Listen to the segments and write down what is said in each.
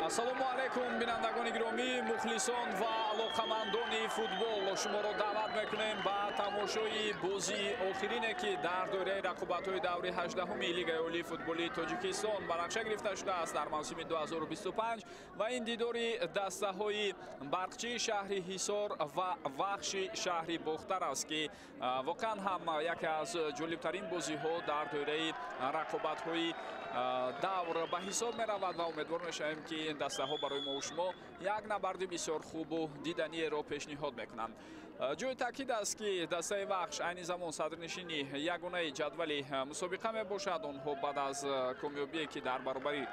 Ассалому алайкум, бинандагони гиромӣ, мухлисон ва алоқамандони футбол. Шуморо даъват мекунем ба тамошои бозии охирине, ки дар доираи рақобатҳои даври 18-уми Лигаи олии футболии Тоҷикистон ба нақша гирифта шудааст дар мавсими 2025 ва ин дидори дастаҳои Барқчии шаҳри Ҳисор ва Вахши шаҳри Бохтар аст, ки воқеан ҳам яке аз ҷолибтарин бозиҳо дар доираи рақобатҳои давр ба ҳисоб меравад ва умедвор мешавем, ки ин дастаҳо барои мо шумо як набарди бисёр хубу диданиеро пешниҳод мекунанд. Ҷои таъкид аст, ки дастаи Вахш айни замон садрнишини ягонаи ҷадвали мусобиқа мебошад. Онҳо баъд аз комёбие, ки дар баробари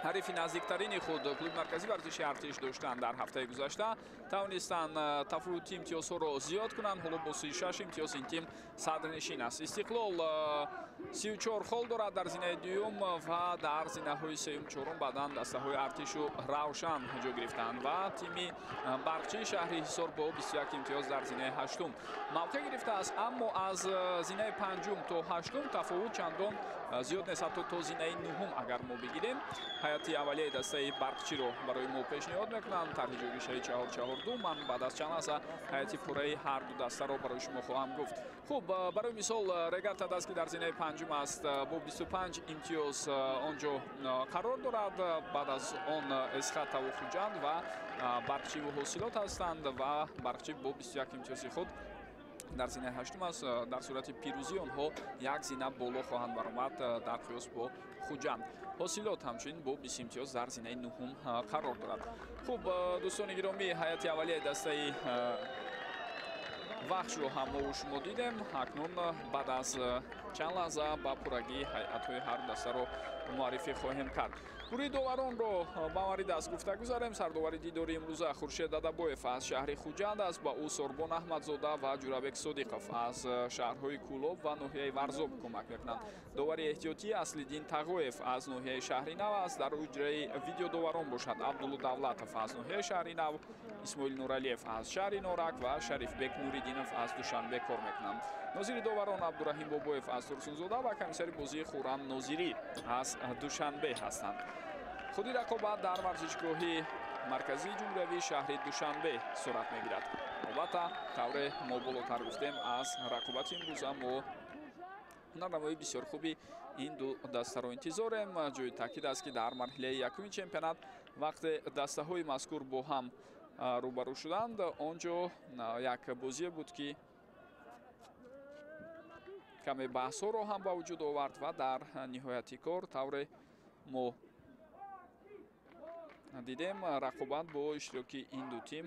ҳарифи наздиктарини худ клуби марказии варзиши Артиш доштанд дар ҳафтаи гузашта, тавонистанд тафовути имтиёзҳоро зиёд кунанд. Ҳоло бо 36 имтиёз ин тим садрнишин аст. Истиқлол 34 хол дорад дар зинаи дуюм ва дар зинаҳои сеюм, чорум баъдан дастаҳои Артишу Равшан ҷой гирифтанд ва тими Барқчии шаҳри Ҳисор бо 21 имтиёз дар зинаи ҳаштум мавқеъ гирифтааст. Аммо аз зинаи панҷум то ҳаштум тафовут чандон зиёд нест, ҳатто то зинаи нуҳум агар мо бигирем. Ҳайати аввалияи дастаи Барқчиро барои мо пешниҳод мекунанд. Тарҳи ҷойгиршавӣ 4-4-2. Ман баъд аз чанд лаҳза ҳайати пурраи ҳар ду дастаро барои шумо хоҳам гуфт. Хуб, барои мисол Регар ТадАЗ, ки дар зинаи панҷум аст, бо 25 имтиёз он ҷо қарор дорад. Баъд аз он Эсхатаву Хуҷанд ва Барқчиву Ҳосилот ҳастанд ва Барқчи бо 21 имтиёзи худ дар зинаи ҳаштум аст. Дар сурати пирӯзӣ онҳо як зина боло хоҳанд баромад дар қиёс бо Хуҷанд. Ҳосилот ҳамчунин бо 20 имтиёз дар зинаи нуҳум қарор дорад. Хуб, дӯстони гиромӣ, ҳайати аввалияи дастаи Вахшро ҳам мо шумо дидем. Акнун баъд аз чанд лаҳза ба пуррагӣ ҳайатҳои ҳар дастаро муаррифӣ хоҳем кард. Гурӯҳи доваронро ба маврид аст гуфта гузарем. Сардовари дидори имрӯза Хуршед Дадабоев аз шаҳри Хуҷанд аст. Ба ӯ Сорбон Аҳмадзода ва Ҷурабек Содиқов аз шаҳрҳои Кӯлоб ва ноҳияи Варзоб кӯмак мекунанд. Довари эҳтиётӣ Аслиддин Тағоев аз ноҳияи Шаҳри Нав аст. Дар ҳуҷраи видеодоварон бошад Абдулло Давлатов аз ноҳияи Шаҳри Нав, Исмоил Нуралиев аз шаҳри Норак ва Шарифбек Нуриддинов аз Душанбе кор мекунанд. Нозири доварон Абдураҳим Бобоев аз Турсунзода ва комиссари бозии Хуррам Нозирӣ аз Душанбе ҳастанд. Худи рақобат дар варзишгоҳи марказии ҷумҳуриявии шаҳри Душанбе сурат мегирад. Албатта, тавре мо болотар гуфтем, аз рақобати имрӯза мо ҳунарнамоии бисёр хуби ин ду дастаро интизорем. Ҷои таъкид аст, ки дар марҳилаи якуми чемпионат вақте дастаҳои мазкур бо ҳам рӯбарӯ шуданд, он ҷо як бозие буд, ки каме баҳсҳоро ҳам ба вуҷуд овард ва дар ниҳояти кор, тавре мо дидем, рақобат бо иштироки ин ду тим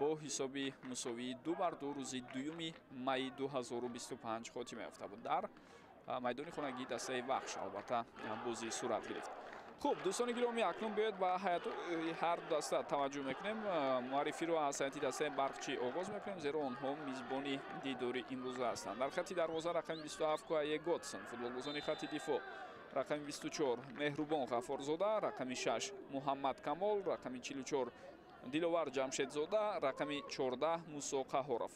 бо ҳисоби мусовии 2-2 рӯзи 2 майи 2025 хотима ёфта буд. Дар майдони хонагии дастаи Вахш албатта бозӣ сурат гирифт. Хуб, дӯстони гиромӣ, акнун биёед ба ҳайати ҳар ду даста таваҷҷӯҳ мекунем. Муаррифиро аз ҳайати дастаи Барқчӣ оғоз мекунем, зеро онҳо мизбони дидори имрӯза ҳастанд. Дар хати дарвоза рақами 27 Куае Готсон, футболбозони хати дифоъ рақами 24 Меҳрубон Ғаффорзода, рақами 6 Муҳаммад Камол, рақами 44 Диловар Ҷамшедзода, рақами 14 Мусо Қаҳоров.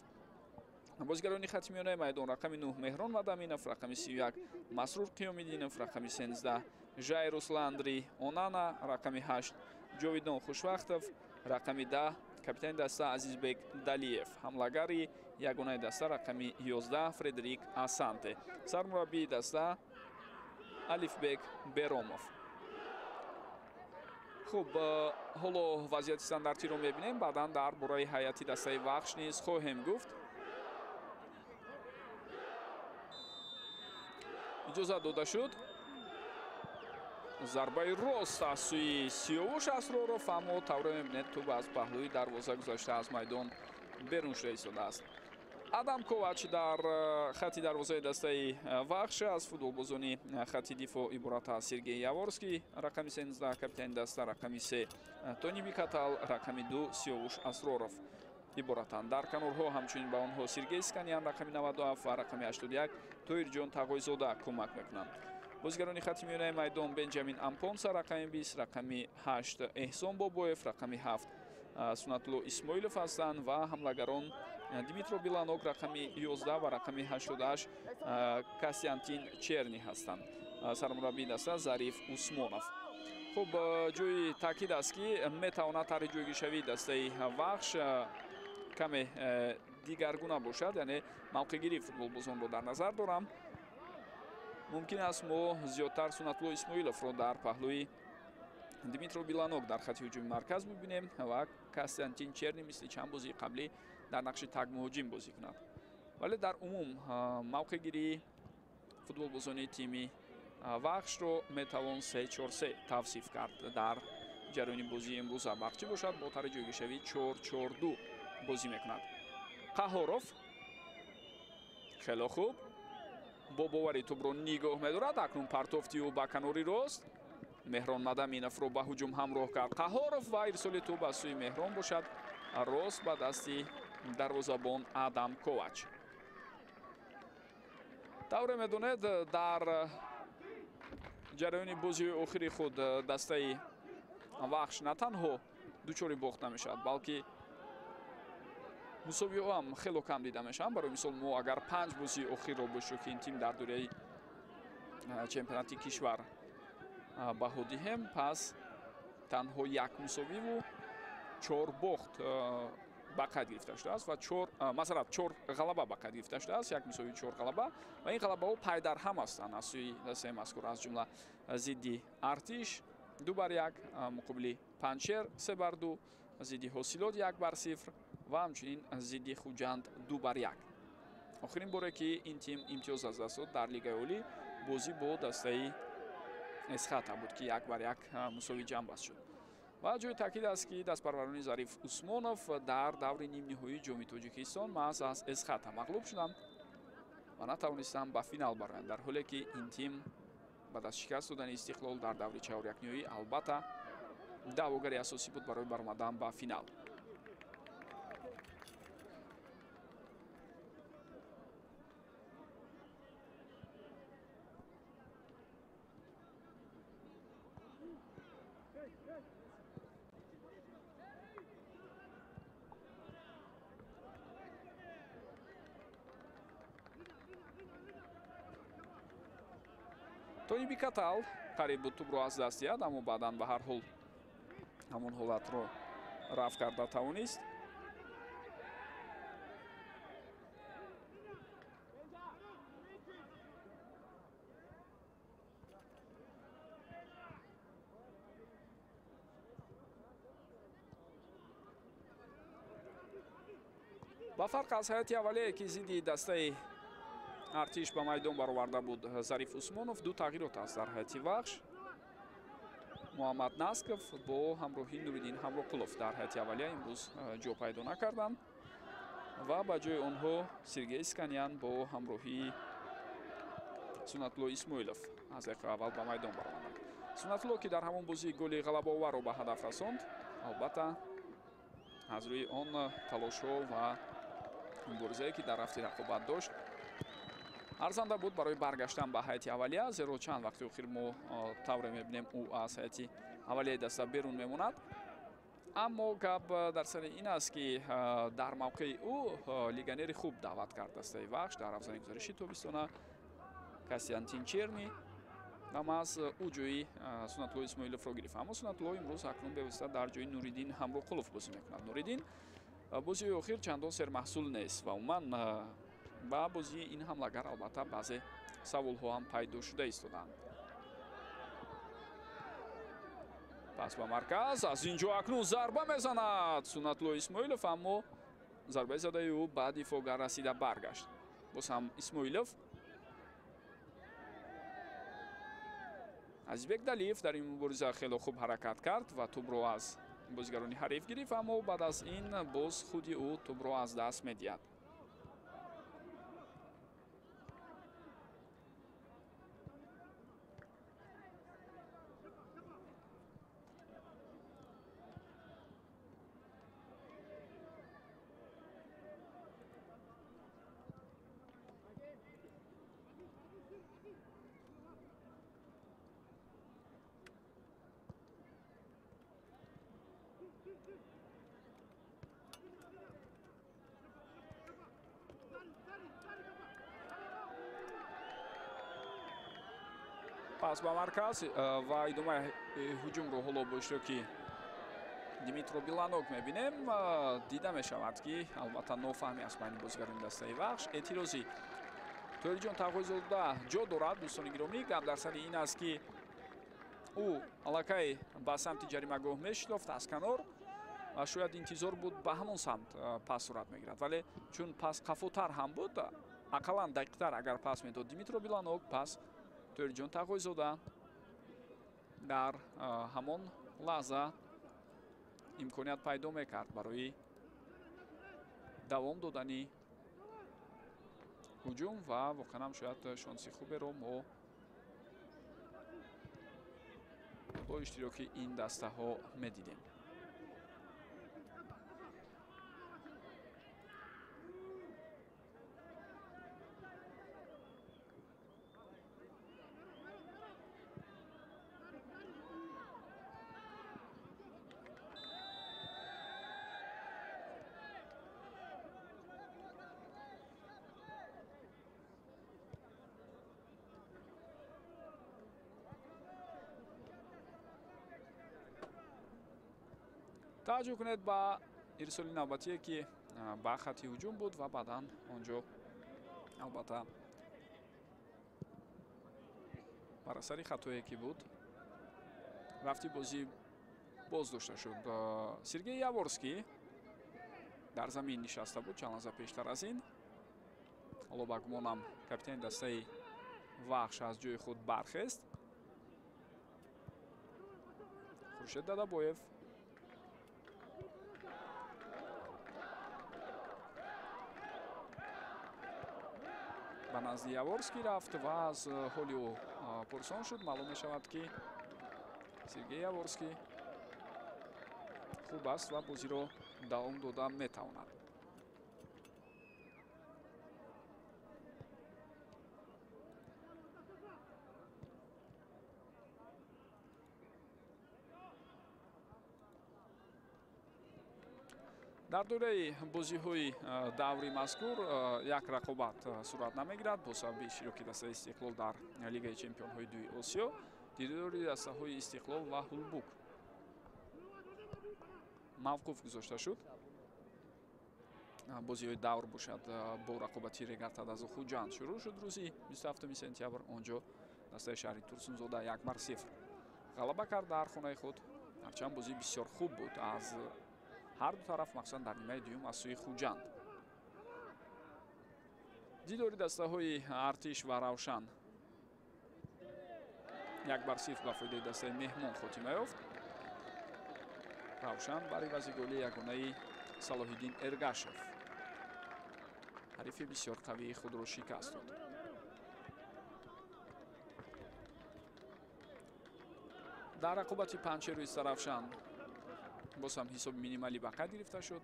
Бозигарони хати миёнаи майдон рақами 9 Меҳрон Мадаминов, рақами 31 Масрур Қиёмиддинов, рақами 13 Жайрус Ландри Онана, рақами 8 Ҷовидон Хушвақтов, рақами 10 капитани даста Азизбек Далиев, ҳамлагари ягонаи даста рақами 11 Фредерик Асанте, сармураббии даста Алифбек Беромов. Хуб, ҳоло вазъияти стандартиро мебинем, баъдан дар бораи ҳайати дастаи Вахш низ хоҳем гуфт. Иҷозат дода шуд. Зарбаи рост аз сӯи Сиёвуш Асроров, аммо тавре мебинед, тӯб аз паҳлӯи дарвоза гузашта аз майдон берун шуда истодааст. Адам Ковач дар хати дарвозаи дастаи Вахш аз футболбозони хати дифоъ иборат аз Сергей Яворский, рақами 13 капитани даста, рақами 3 Тони Бикатал, рақами 2 Сиёвуш Асроров иборатанд. Дар канорҳо ҳамчунин ба онҳо Сергей Сканян рақами 97 ва рақами 81 Тоирҷон Тағойзода кӯмак мекунанд. Бозигарони хати миёнаи майдон Бенҷамин Ампонса рақами 20, рақами 8 Эҳсон Бобоев, рақами 7 Сунатулло Исмоилов ҳастанд ва ҳамлагарон Дмитро Биланок рақами 11 ва рақами 88 Кастянтин Черни ҳастанд. Сармураббии даста Зариф Усмонов. Хуб, ҷои таъкид аст, ки метавонад тарҳи ҷойгиршавии дастаи Вахш каме дигаргуна бошад, яъне мавқеъгирии футболбозонро дар назар дорам. Мумкин аст мо зиёдтар Сунатулло Исмоиловро дар паҳлӯи Дмитро Биланок дар хати ҳуҷуми марказ бибинем ва Константин Черни мисли чанд бозии қаблӣ дар нақши тагмуҳоҷим бозӣ кунад. Вале дар умум мавқеъгирии футболбозони тими Вахшро метавон 3-4-3 тавсиф кард. Дар ҷараёни бозии имрӯза Бахчӣ бошад бо тарҳи ҷойгиршавии 4-4-2 бозӣ мекунад. Қаҳоров хело хуб бо бовари тӯбро нигоҳ медорад. Акнун партофти ӯ ба канори рост. Меҳрон Мадаминовро ба ҳуҷум ҳамроҳ кард Қаҳоров ва ирсоли тӯб аз сӯи Меҳрон бошад рост ба дасти дарвозабон Адам Ковач. Тавре медонед, дар ҷараёни бозии охири худ дастаи Вахш на танҳо дучори бохт намешавад, балки мусовиҳо ҳам хело кам дида мешаванд. Барои мисол, мо агар 5 бозии охирро бо иштироки ин тим дар доираи чемпионати кишвар баҳо диҳем, пас танҳо 1 мусовиву 4 бохт ба қайд гирифта шудааст ва масалан 4 ғалаба ба қайд гирифта шудааст, 1 мусовӣ, 4 ғалаба, ва ин ғалабаҳо пайдарҳам ҳастанд аз сӯи дастаи мазкур, аз ҷумла зидди Артиш 2-1, муқобили Панҷшер 3-2, зидди Ҳосилот 1-0 ва ҳамчунин зидди Хуҷанд 2-1. Охирин боре ки ин тим имтиёз аз даст дод дар Лигаи Олӣ бозӣ бо дастаи Эсхата буд, ки 1-1 мусовӣ ҷамъбаст шуд. Ва ҷои таъкид аст, ки дастпарварони Зариф Усмонов дар даври нимниҳоии ҷоми Тоҷикистон маҳз аз Эсхата мағлуб шуданд ва натавонистанд ба финал бароянд, дар ҳоле ки ин тим баъд аз шикаст додани Истиқлол дар даври чаҳорякниҳоӣ албатта даъвогари асосӣ буд барои баромадан ба финал. Тони Бикатал қариб буд тӯбро аз даст диҳад, аммо баъдан ба ҳар ҳол ҳамон ҳолатро рафт карда тавонист. Ба фарқ аз ҳайати аввалие, ки зидди дастаи Артиш ба майдон бароварда буд Зариф Усмонов, 2 тағйирот аст дар ҳайати Вахш. Муҳаммад Насков бо ҳамроҳии Нуриддин Ҳамроқулов дар ҳайати аввалия имрӯз ҷо пайдо накарданд ва ба ҷои онҳо Сергей Сканян бо ҳамроҳии Сунатулло Исмоилов аз дақиқаи аввал ба майдон баромаданд. Сунатулло, ки дар ҳамон бозии голи ғалабаоварро ба ҳадаф расонд, албатта аз рӯи он талошҳо ва муборизае, ки дар рафти рақобат дошт, арзанда буд барои баргаштан ба ҳайати аввалия, зеро чанд вақти охир мо тавре мебинем ӯ аз ҳайати аввалияи даста берун мемонад. Аммо гап дар сари ин аст, ки дар мавқеи ӯ легионери хуб даъват кард дастаи Вахш дар афзани гузариши тобистона Константин Черни ва маҳз ӯ ҷои Сунатулло Исмоиловро гирифт. Аммо Сунатулло имрӯз акнун бевосита дар ҷои Нуриддин Ҳамроқулов бозӣ мекунад. Нуриддин бозии охир чандон сермаҳсул нест ва умуман ба бозии ин ҳамлагар албатта баъзе саволҳо ҳам пайдо шуда истодаанд. Пас ба марказ, аз ин ҷо акнун зарба мезанад Сунатулло Исмоилов, аммо зарбаи задаи ӯ ба дифоъгар расида баргашт. Боз ҳам Исмоилов. Азизбек Далиев дар ин мубориза хело хуб ҳаракат кард ва тӯбро аз бозигарони ҳариф гирифт, аммо баъд аз ин боз худи ӯ тӯбро аз даст медиҳад. Пас ба марказ ва идомаи ҳуҷумро ҳоло бо иштироки Димитро Биланок мебинем. Дида мешавад, ки албатта нофаҳмӣ аст байни бозигарони дастаи Вахш. Эътирози Тоҳирҷон Тағойзода ҷо дорад, дӯстони гиромӣ. Гап дар сари ин аст, ки ӯ аллакай ба самти ҷаримагоҳ мешитофт аз канор ва шояд интизор буд ба ҳамон самт пас сурат мегирад, вале чун пас қафотар ҳам буд, ақаллан дақиқтар агар пас медод Димитро Биланок, пас Тоҳирҷон Тағойзода дар ҳамон лаҳза имконият пайдо мекард барои давом додани ҳуҷум ва воқеан ҳам шояд шонси хуберо мо бо иштироки ин дастаҳо медидем. Таваҷҷӯҳ кунед ба ирсоли навбатие, ки ба хатти ҳуҷум буд ва баъдан он ҷо албатта бар асари хатое ки буд рафти бозӣ боздошта шуд. Сергей Яворский дар замин нишаста буд чанд лаҳза пештар аз ин. Ҳоло ба гумонам капитани дастаи Вахш аз ҷои худ бархест. Хуршед Дадабоев ба назди Яворский рафт ва аз ҳоли ӯ пурсон шуд. Маълум мешавад, ки Сергей Яворский хуб аст ва бозиро давом дода метавонад. Дар доираи бозиҳои даври мазкур як рақобат сурат намегирад бо сабаби иштироки дастаи Истиқлол дар Лигаи чемпионҳои дуи Осиё. Дидори дастаҳои Истиқлол ва Ҳулбук мавқуф гузошта шуд. Бозиҳои давр бошад бо рақобати Регар-ТадАЗ Хуҷанд шурӯъ шуд рӯзи 27 сентябр. Он ҷо дастаи шаҳри Турсунзода 1-0 ғалаба кард дар хонаи худ. Ҳарчанд бозӣ бисёр хуб буд аз ҳар ду тараф, махсусан дар нимаи дуюм аз сӯи Хуҷанд. Дидори дастаҳои Артиш ва Равшан 1-0 ба фоидаи дастаи меҳмон хотима ёфт. Равшан бар ивази голи ягонаи Салоҳиддин Эргашев ҳарифи бисёр қавии худро шикаст дод. Дар рақобати Панҷшеру Истаравшан боз ҳам ҳисоби минималӣ ба қайд гирифта шуд,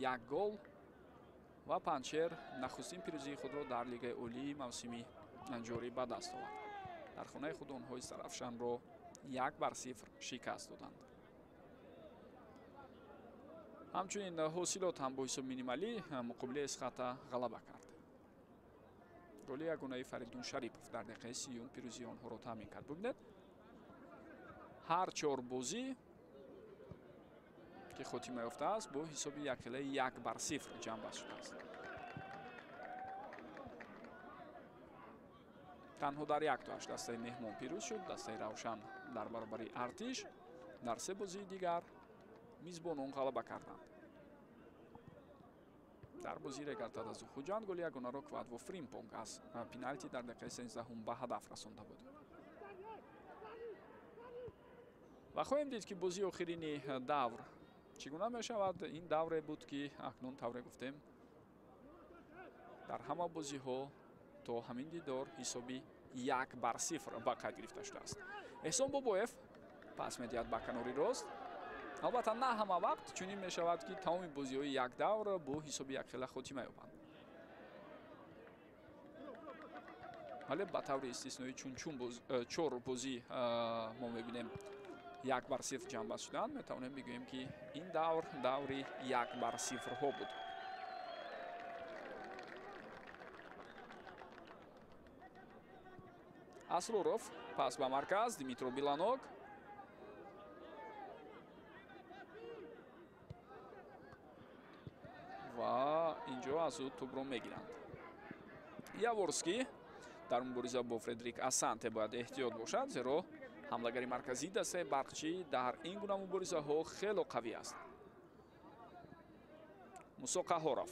1 гол ва Панҷшер нахустин пирӯзии худро дар Лигаи олии мавсими ҷорӣ ба даст овард. Дар хонаи худ онҳо Истаравшанро 1-0 шикаст доданд. Ҳамчунин Ҳосилот ҳам бо ҳисоби минималӣ муқобили Эсхата ғалаба кард. Голи ягонаи Фаридун Шарипов дар дақиқаи 30 пирӯзии онҳоро таъмин кард. Бубинед, ҳар 4 бозӣ ки хотима ёфтааст бо ҳисоби якхелаи 1-0 ҷамъбаст шудааст. Танҳо дар як тоаш дастаи меҳмон пирӯз шуд, дастаи Равшан дар баробари Артиш. Дар 3 бозии дигар мизбонон ғалаба карданд. Дар бозии Регар-ТадАЗ Хуҷанд голи ягонаро Квадво Фримпонг аз пеналти дар дақиқаи 13 ба ҳадаф расонда буд. Ва хоҳем дид, ки бозии охирини давр чӣ гуна мешавад. Ин давре буд, ки акнун тавре гуфтем дар ҳама бозиҳо то ҳамин дидор ҳисоби 1-0 ба қайд гирифта шудааст. Эҳсон Бобоев пас медиҳад ба канори рост. Албатта на ҳама вақт чунин мешавад, ки тамоми бозиҳои як давр бо ҳисоби якхела хотима ёбанд, вале ба таври истисноӣ чун 4 бозӣ мо мебинем 1-0 ҷамъбаст шуданд, метавонем бигӯем, ки ин давр даври 1-0-ҳо буд. Асроров пас ба марказ, Дмитро Биланок. Ва инҷо аз ӯ тӯбро мегиранд. Яворский дар мубориза бо Фредерик Асанте бояд эҳтиёт бошад, зеро ҳамлагари марказии дастаи Барқчӣ дар ин гуна муборизаҳо хело қавӣ аст. Мусо Қаҳоров,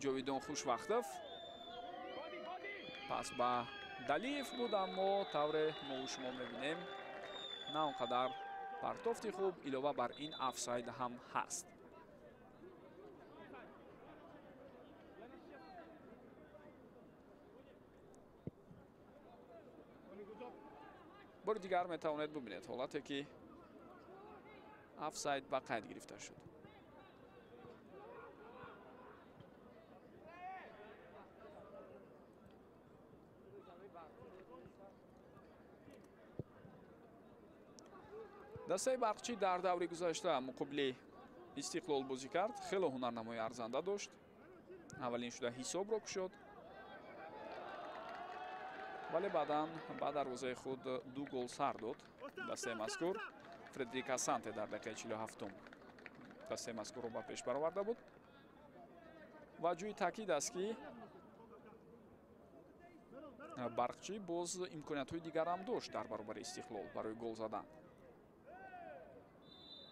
Ҷовидон Хушвақтов, пас ба Далиев буд, аммо тавре мо шумо мебинем на он қадар партофти хуб, илова бар ин офсайд ҳам ҳаст. Бори дигар метавонед бубинед ҳолате ки офсайд ба қайд гирифта шуд. Дастаи Барқчӣ дар даври гузашта муқобили Истиқлол бозӣ кард, хело ҳунарнамои арзанда дошт. Аввалин шуда ҳисобро кушод, вале баъдан ба дарвозаи худ 2 гол сар дод. Дастаи мазкур Фредерик Асанте дар дақиқаи 47 дастаи мазкурро ба пеш бароварда буд. Ва ҷӯи таъкид аст, ки Барқчӣ боз имкониятҳои дигарам дошт дар баробари Истиқлол барои гол задан.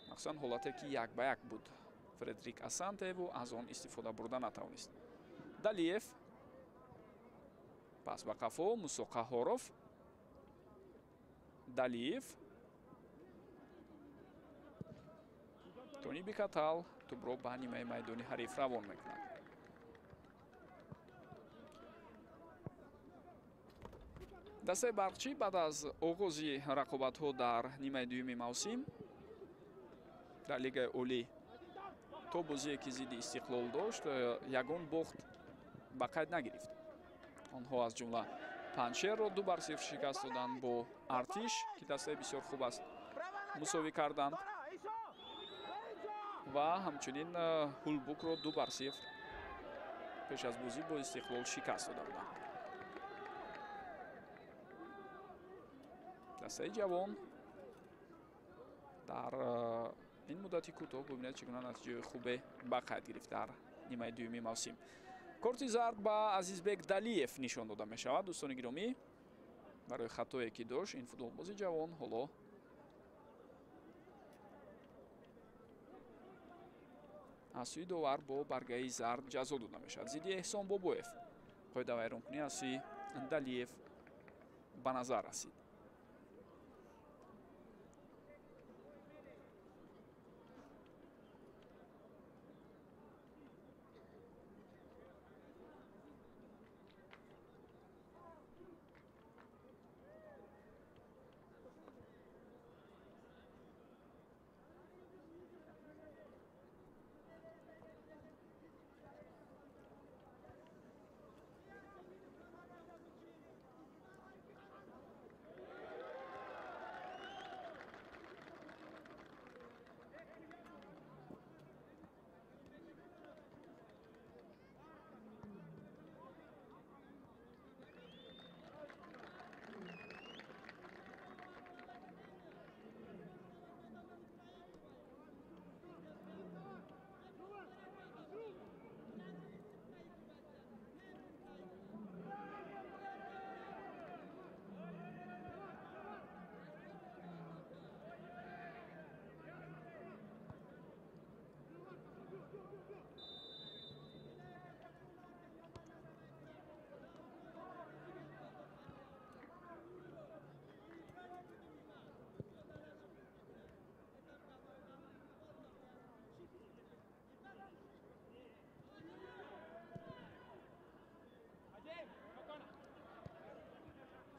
Махсусан ҳолате ки 1-1 буд Фредерик Асантеву аз он истифода бурда натавонист. Далиев пас ба қафо, Мусо Қаҳоров, Далиев, Тони Бикатал тӯбро ба нимаи майдони ҳариф равон мекунад. Дастаи Барқчӣ баъд аз оғози рақобатҳо дар нимаи дуюми мавсим дар Лигаи Олӣ то бозие ки зидди Истиқлол дошт, ягон бохт ба қайд нагирифт. Онҳо аз ҷумла Панҷшерро 2-0 шикаст доданд, бо Артиш, ки дастаи бисёр хуб аст, мусовӣ карданд ва ҳамчунин Ҳулбукро 2-0 пеш аз бозӣ бо Истиқлол шикаст дода буданд. Дастаи ҷавон дар ин муддати кӯтоҳ бубинед чӣ гуна натиҷаи хубе ба қайд гирифт дар нимаи дуюми мавсим. Корти зард ба Азизбек Далиев нишон дода мешавад, дӯстони гиромӣ, барои хатое ки дошт ин футболбози ҷавон. Ҳоло аз сӯи довар бо баргаи зард ҷазо дода мешавад. Зидди Эҳсон Бобоев қоидавайронкунӣ аз сӯи Далиев ба назар расид.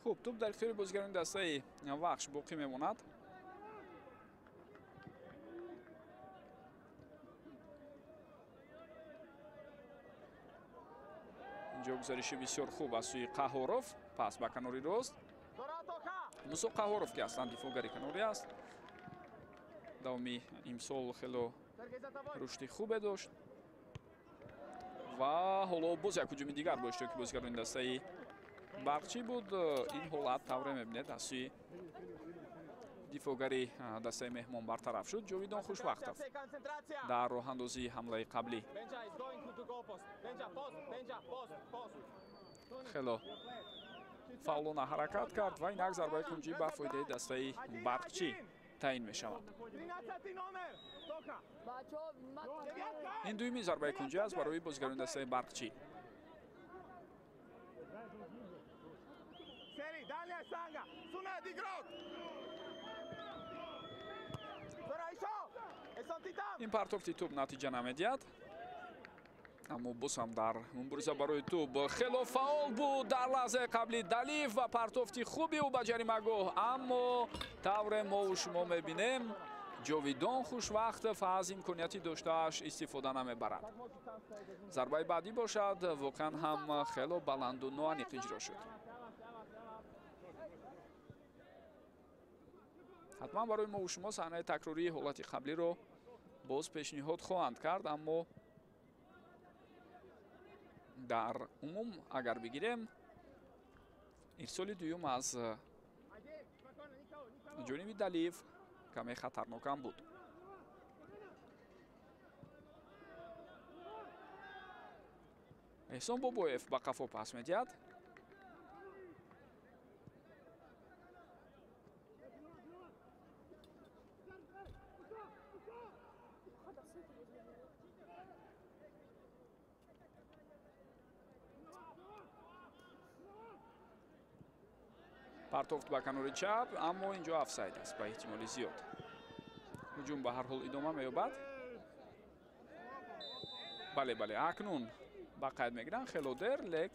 Хуб, тӯб дар ихтиёри бозигарони дастаи Вахш боқӣ мемонад. Инҷо гузариши бисёр хуб аз сӯи Қаҳоров, пас ба канори рост. Мусо Қаҳоров, ки аслан дифоъгари канорӣ аст, давоми имсол хело рушди хубе дошт ва ҳоло боз як ҳуҷуми дигар бо иштироки бозигарони дастаи Барқчӣ буд. Ин ҳолат тавре мебинед аз сӯи дифоъгари дастаи меҳмон бартараф шуд. Ҷовидон Хушвақтов дар роҳандозии ҳамлаи қаблӣ хело фаъолона ҳаракат кард ва инак зарбаи кунҷӣ ба фоидаи дастаи Барқчӣ таъин мешавад. Ин дуюми зарбаи кунҷӣ аст барои бозигарони дастаи Барқчӣ. Ин партофти тӯб натиҷа намедиҳад, аммо боз ҳам дар мубориза барои тӯб хело фаъол буд дар лаҳзаи қабли Далиев ва партофти хуби ӯ ба ҷаримагоҳ, аммо тавре мову шумо мебинем Ҷовидон Хушвақтов аз имконияти доштааш истифода намебарад. Зарбаи баъдӣ бошад воқеан ҳам хело баланду ноаниқ иҷро шуд. Ҳатман барои мову шумо саҳнаи такрории ҳолати қаблиро боз пешниҳод хоҳанд кард, аммо дар умум агар бигирем ирсоли дуюм аз ҷониби Далиев каме хатарнокам буд. Эҳсон Бобоев ба қафо пас медиҳад. Партофт ба канори чап, аммо инҷо офсайд аст ба эҳтимоли зиёд. Ҳуҷум ба ҳар ҳол идома меёбад. Бале, бале, акнун ба қайд мегиранд хело дер, лек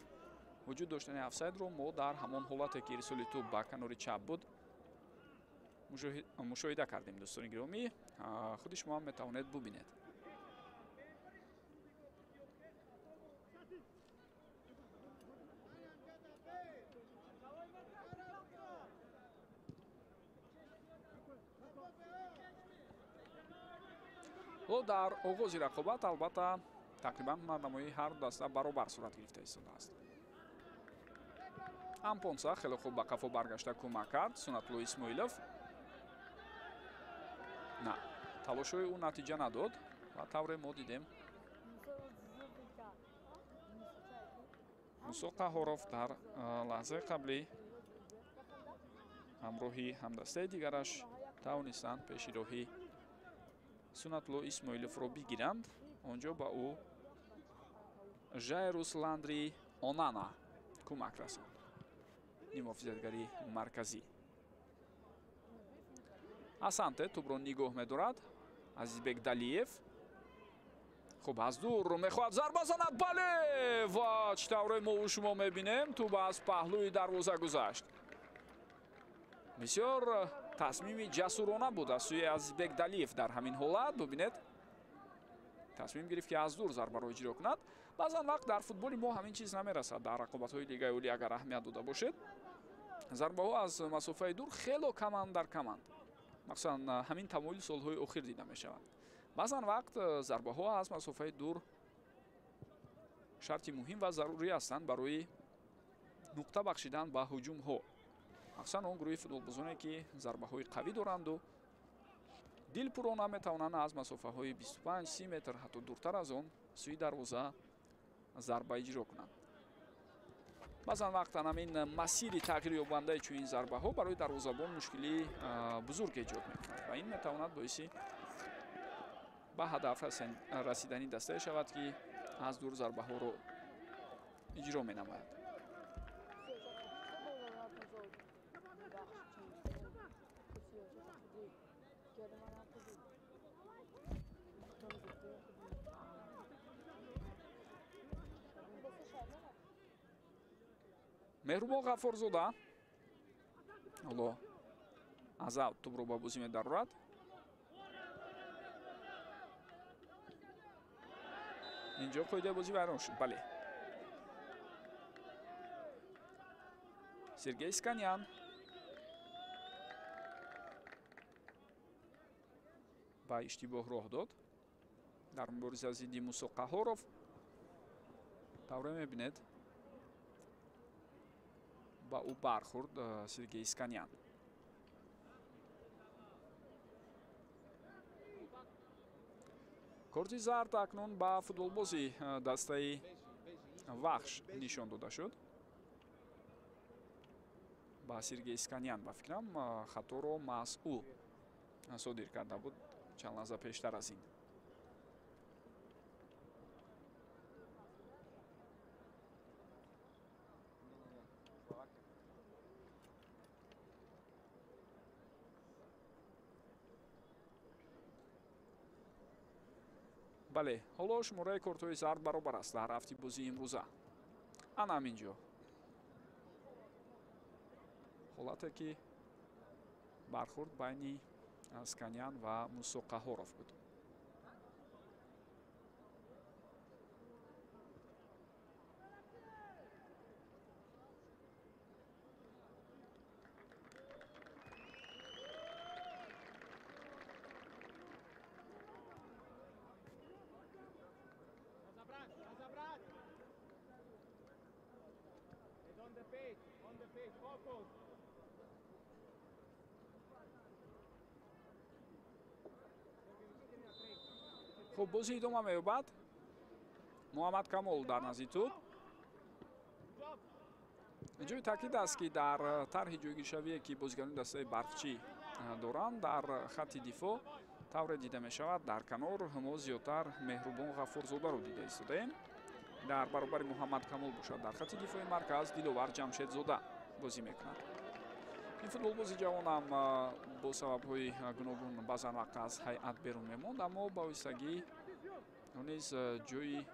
вуҷуд доштани офсайдро мо дар ҳамон ҳолате ки ирсоли тӯб ба канори чап буд мушоҳида кардем. Дӯстони гиромӣ, худи шумо ҳам метавонед бубинед. Дар оғози рақобат албатта тақрибан ҳунарнамоии ҳар даста баробар сурат гирифта истодааст. Ампонса хеле хуб ба қафо баргашта кӯмак кард. Сунатулло Исмоилов на, талошҳои ӯ натиҷа надод ва тавре мо дидем Мусо Қаҳоров дар лаҳзаи қаблӣ ҳамроҳи ҳамдастаи дигараш тавонистанд пеши роҳи Сунатулло Исмоиловро бигиранд. Онҷо ба ӯ Жайрус Ландри Онана кӯмак расонд, нимҳофизатгари марказӣ. Асанте тӯбро нигоҳ медорад. Азизбек Далиев хуб аз дур мехоҳад зарба занад. Бале, ва чӣ тавре мову шумо мебинем тӯб аз паҳлӯи дарвоза гузашт. Бисёр тасмими ҷасурона буд аз сӯи Азизбек Далиев дар ҳамин ҳолат. Бубинед, тасмим гирифт ки аз дур зарбаро иҷро кунад. Баъзан вақт дар футболи мо ҳамин чиз намерасад. Дар рақобатҳои Лигаи Олӣ агар аҳамият дода бошед, зарбаҳо аз масофаи дур хело каманд дар каманд. Махсусан ҳамин тамоили солҳои охир дида мешавад. Баъзан вақт зарбаҳо аз масофаи дур шарти муҳим ва зарурӣ ҳастанд барои нуқта бахшидан ба ҳуҷумҳо. Махсусан он гурӯҳи футболбозоне ки зарбаҳои қавӣ доранду дилпурона метавонанд аз масофаҳои 25-30 метр ҳатто дуртар аз он сӯи дарвоза зарба иҷро кунанд. Баъзан вақт ҳамин масири тағйирёбандаи чунин зарбаҳо барои дарвозабон мушкилии бузург эҷод мекунад ва ин метавонад боиси ба ҳадаф расидани дастае шавад ки аз дур зарбаҳоро иҷро менамояд. Меҳрубон Ғаффорзода ҳоло аз аут тӯбро ба бозӣ медарорад. Инҷо қоидаи бозӣ вайрон шуд. Бале, Сергей Сканян ба иштибоҳ роҳ дод дар мубориза зидди Мусо Қаҳоров. Тавре мебинед, Ба ӯ бархӯрд Сергей Сканян. Корти зард акнун ба футболбози дастаи Вахш нишон дода шуд. Ба Сергей Сканян, ба фикрам, хаторо маҳз ӯ содир карда буд чанд лаҳза пештар аз ин. Бале, ҳоло шумораи кортҳои зард баробар аст дар рафти бозии имрӯза. Ана ҳамин ҷо ҳолате ки бархӯрд байни Сканян ва Мусо Қаҳоров буд. Хуб, бозӣ идома меёбад. Муҳаммад Камол дар назди тӯб. Ҷои таъкид аст, ки дар тарҳи ҷойгиршавие, ки бозигарони дастаи Барқчӣ доранд, дар хатти дифоъ тавре дида мешавад, дар канор мо зиёдтар Меҳрубон Ғаффорзодаро дида истодаем. Дар баробари Муҳаммад Камол бошад, дар хатти дифои марказ Диловар Ҷамшедзода бозӣ мекунад. Ин футболбози ҷавонам бо сабабҳои гуногун баъзан вақт аз ҳайат берун мемонд, аммо ба оҳистагӣ ӯ низ ҷои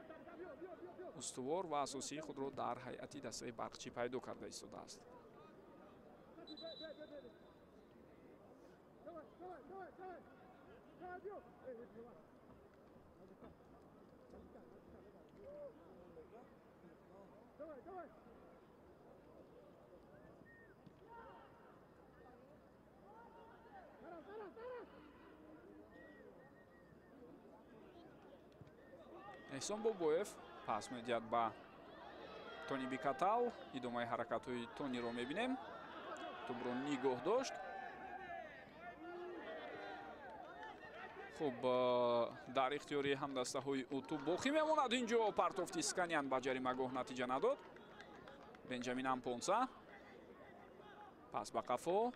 устувор ва асосии худро дар ҳайати дастаи Барқчӣ пайдо карда истодааст. Эҳсон Бобоев пас медиҳад ба Тони Бикатал. Идомаи ҳаракатҳои Тониро мебинем. Тӯбро нигоҳ дошт. Хуб, дар ихтиёри ҳамдастаҳои ӯ тӯб боқӣ мемонад. Инҷо партофти Сканян ба ҷаримагоҳ натиҷа надод. Бенҷамин Ампонса пас ба қафо.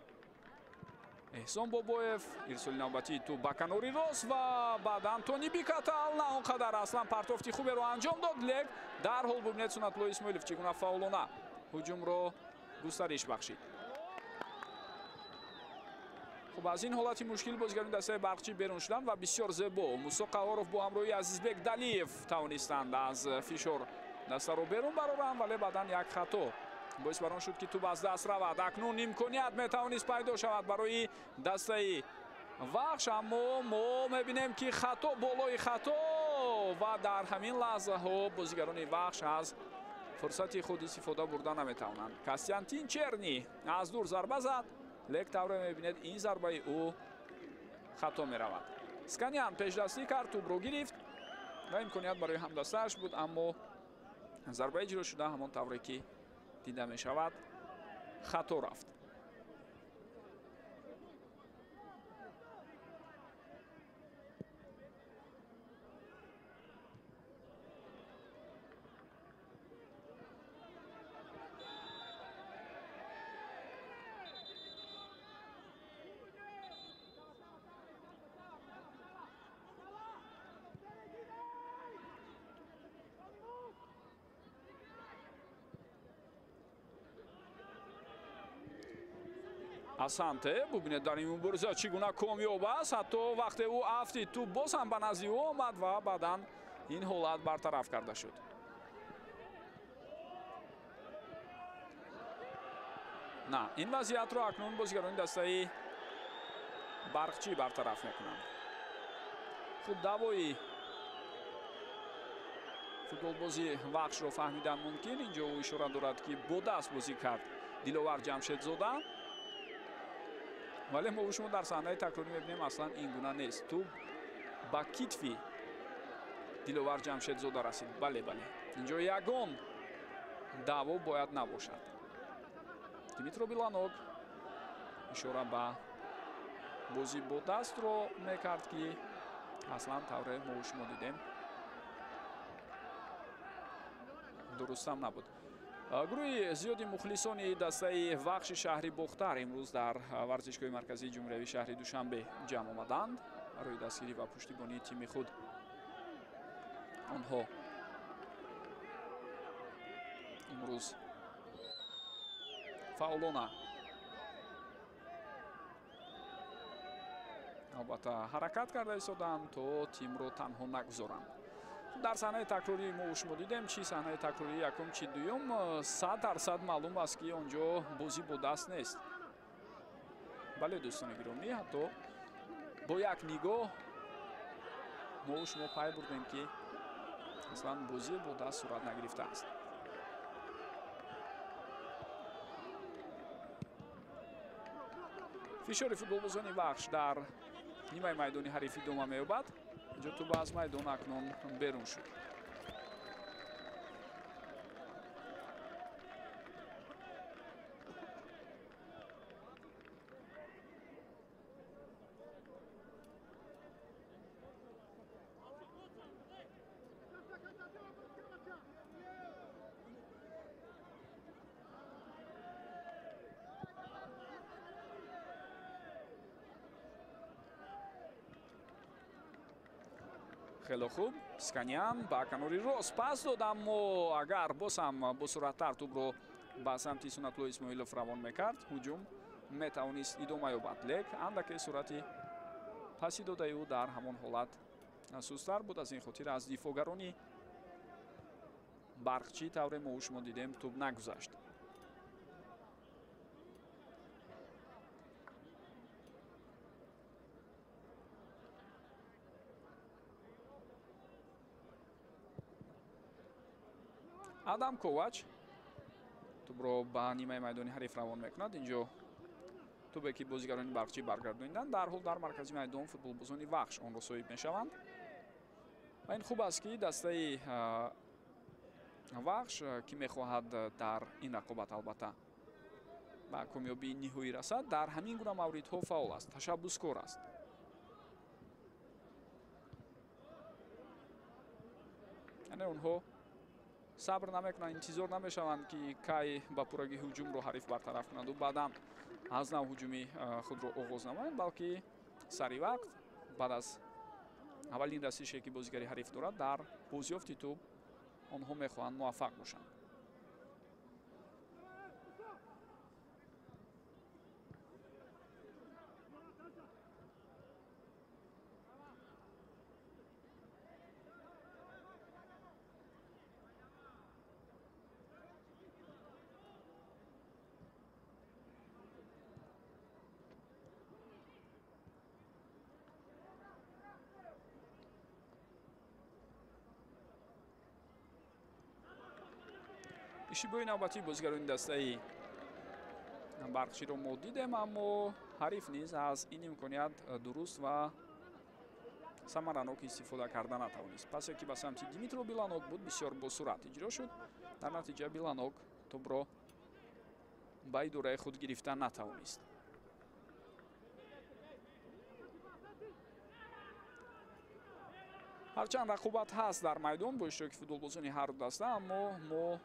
Эҳсон Бобоев, ирсоли навбатии тӯб ба канори рост ва баъдан Тони Бикатал на он қадар аслан партофти хуберо анҷом дод, лек дарҳол бубинед Сунатулло Исмоилов чӣ гуна фаъолона ҳуҷумро густариш бахшид. Хуб, аз ин ҳолати мушкил бозигарони дастаи Барқчӣ берун шуданд ва бисёр зебо Мусо Қаҳоров бо ҳамроҳии Азизбек Далиев тавонистанд аз фишор дастаро берун бароранд, вале баъдан як хато боис бар он шуд, ки тӯб аз даст равад. Акнун имконият метавонист пайдо шавад барои дастаи Вахш, аммо мо мебинем, ки хато болои хато ва дар ҳамин лаҳзаҳо бозигарони Вахш аз фурсати худ истифода бурда наметавонанд. Костянтин Черни аз дур зарба зад, лек тавре мебинед ин зарбаи ӯ хато меравад. Сканян пешдастӣ кард, тӯбро гирифт ва имконият барои ҳамдастааш буд, аммо зарба иҷро шуда ҳамон тавре ки дида мешавад хато рафт. Асанте бубинед дар ин мубориза чӣ гуна комёб аст. Ҳатто вақте ӯ афтид, тӯб боз ҳам ба назди ӯ омад ва баъдан ин ҳолат бартараф карда шуд. На, ин вазъиятро акнун бозигарони дастаи Барқчӣ бартараф мекунанд. Хуб, даъвои футболбози Вахшро фаҳмидан мумкин. Инҷо ӯ ишора дорад, ки бо даст бозӣ кард Диловар Ҷамшедзода. Вале мо шумо дар саҳнаи такрорӣ мебинем, аслан ин гуна нест. Тӯб ба китфи Диловар Ҷамшедзода расид. Бале, бале, инҷо ягон даъво бояд набошад. Димитро Биланок ишора ба бозӣ бо дастро мекард, ки аслан тавре мо шумо дидем дурустам набуд. Гурӯҳи зиёди мухлисони дастаи Вахши шаҳри Бохтар имрӯз дар варзишгоҳи марказии ҷумҳуриявии шаҳри Душанбе ҷамъ омаданд барои дастгирӣ ва пуштибонии тими худ. Онҳо имрӯз фаъолона албатта ҳаракат карда истоданд, то тимро танҳо нагузоранд. Дар саҳнаи такрории мо шумо дидем, чи саҳнаи такрории якум, чи дуюм, 100% маълум аст, ки он ҷо бозӣ бо даст нест. Бале, дӯстони гиромӣ, ҳатто бо як нигоҳ мо шумо пай бурдем, ки аслан бозӣ бо даст сурат нагирифтааст. Фишори футболбозони Вахш дар нимаи майдони ҳариф идома меёбад. Инҷо тӯб аз майдон акнун берун шуд. Хеле хуб, Сканян ба канори рост пас дод, аммо агар боз ҳам босуръаттар тӯбро ба самти Сунатулло Исмоилов равон мекард, ҳуҷум метавонист идома ёбад. Лек андаке суръати паси додаи ӯ дар ҳамон ҳолат сустар буд. Аз ин хотир аз дифоъгарони Барқчӣ тавре мо шумо дидем тӯб нагузашт. Адам Ковач тӯбро ба нимаи майдони ҳариф равон мекунад. Инҷо тӯбе ки бозигарони Барқчӣ баргардониданд, дарҳол дар маркази майдон футболбозони Вахш онро соҳиб мешаванд. Ва ин хуб аст, ки дастаи Вахш, ки мехоҳад дар ин рақобат албатта ба комёбии ниҳоӣ расад, дар ҳамин гуна мавридҳо фаъол аст, ташаббускор аст. Яъне онҳо сабр намекунанд, интизор намешаванд, ки кай ба пуррагӣ ҳуҷумро ҳариф бартараф кунанду баъдан аз нав ҳуҷуми худро оғоз намоянд, балки сари вақт баъд аз аввалин расише, ки бозигари ҳариф дорад, дар бозёфти тӯб онҳо мехоҳанд муваффақ бошанд. Иштибоҳи навбатии бозигарони дастаи Барқчиро мо дидем, аммо ҳариф низ аз ин имконият дуруст ва самаранок истифода карда натавонист. Пасе ки ба самти Димитро Биланок буд, бисёр босуръат иҷро шуд. Дар натиҷа Биланок тӯбро ба идораи худ гирифта натавонист. Ҳарчанд рақобат ҳаст дар майдон бо иштироки футболбозони ҳар ду даста, аммо мо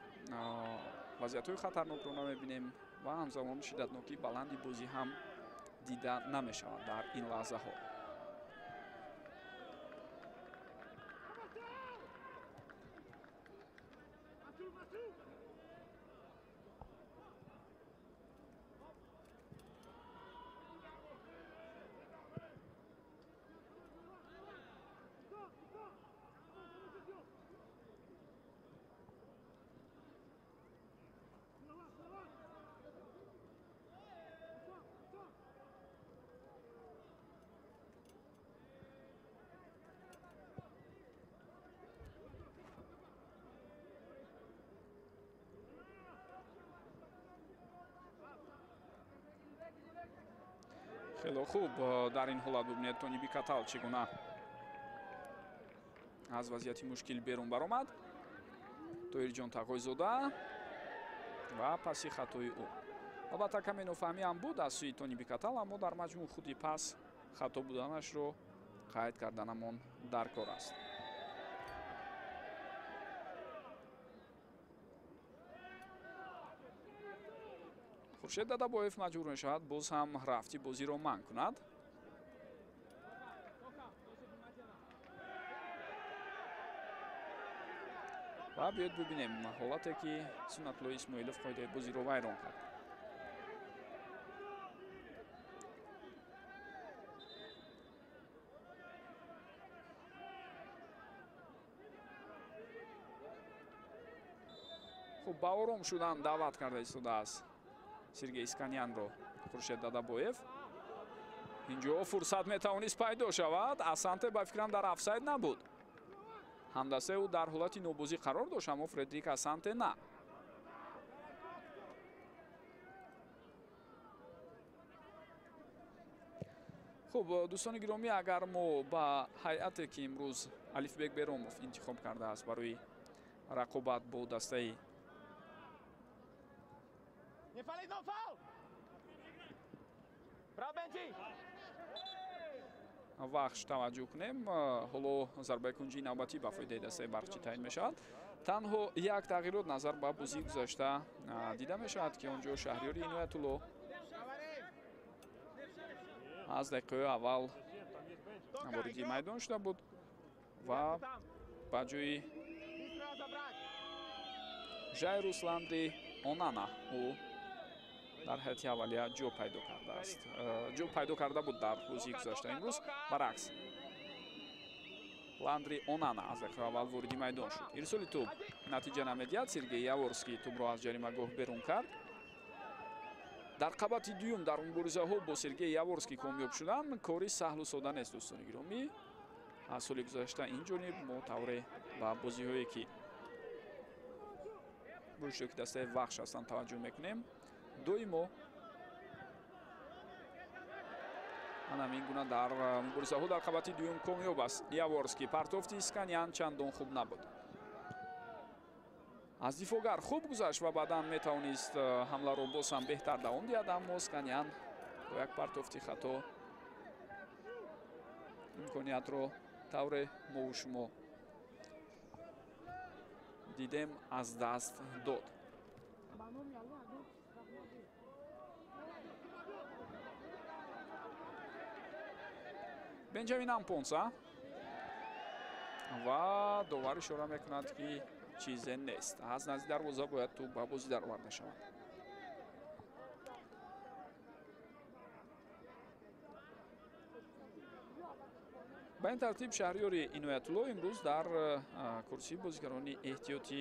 вазъиятҳои хатарнокро намебинем ва ҳамзамон шиддатнокии баланди бозӣ ҳам дида намешавад дар ин лаҳзаҳо. Хеле хуб, дар ин ҳолат бубинед Тони Бикатал чӣ гуна аз вазъияти мушкил берун баромад. Тоирҷон Тағойзода ва паси хатои ӯ. Албатта каме нофаҳмӣ ҳам буд аз сӯи Тони Бикатал, аммо дар маҷмӯъ худи пас хато буданашро қайд карданамон дар кор аст. Хуршед Дадабоев маҷбур мешавад боз ҳам рафти бозиро манъ кунад. Ва биёед бибинем ҳолате ки Суннатулло Исмоилов қоидаи бозиро вайрон кард. Хуб, ба ором шудан даъват карда истодааст Сергей Исканянро Хуршед Дадабоев. Инҷо фурсат метавонист пайдо шавад. Асанте ба фикрам дар офсайд набуд. Ҳамдастаи ӯ дар ҳолати нобозӣ қарор дошт, аммо Фредерик Асанте на. Хуб, дӯстони гиромӣ, агар мо ба ҳайате ки имрӯз Алифбек Беромов интихоб кардааст барои рақобат бо дастаи Вахш таваҷҷӯҳ кунем, ҳоло зарбаи кунҷии навбатӣ ба фоидаи дастаи Барқчӣ таъин мешавад. Танҳо як тағйирот назар ба бозии гузашта дида мешавад, ки он ҷо Шаҳриёри Иноятулло аз дақиқаи аввал вориди майдон шуда буд ва ба ҷои Жайрус Ландри Онана ӯ дар ҳайати аввалия ҷо пайдо кардааст. Ҷо пайдо карда буд дар бозии гузашта. Имрӯз баръакс Ландри Онана аз дақиқаи аввал вориди майдон шуд. Ирсоли тӯб натиҷа намедиҳад. Сергей Яворский тӯбро аз ҷаримагоҳ берун кард. Дар қабати дуюм дар муборизаҳо бо Сергей Яворский комёб шудан кори саҳлу сода нест, дӯстони гиромӣ. Аз соли гузашта ин ҷониб мо тавре ба бозиҳое ки бо иштироки дастаи Вахш ҳастанд таваҷҷӯҳ мекунем. Доимо ана ин гуна дар муборизаҳо дар қабати дуюм комёб аст Яворский. Партофти Исканян чандон хуб набуд. Аз дифоъгар хуб гузашт ва баъдан метавонист ҳамларо боз ҳам беҳтар давом диҳад, аммо Исканян бо як партофти хато имкониятро тавре мову шумо дидем аз даст дод. Бенҷамин Ампонса ва довар ишора мекунад, ки чизе нест. Аз назди дарвоза бояд тӯб ба бозӣ дароварда шавад. Ба ин тартиб Шаҳриёри Иноятулло имрӯз дар курсии бозигарони эҳтиётӣ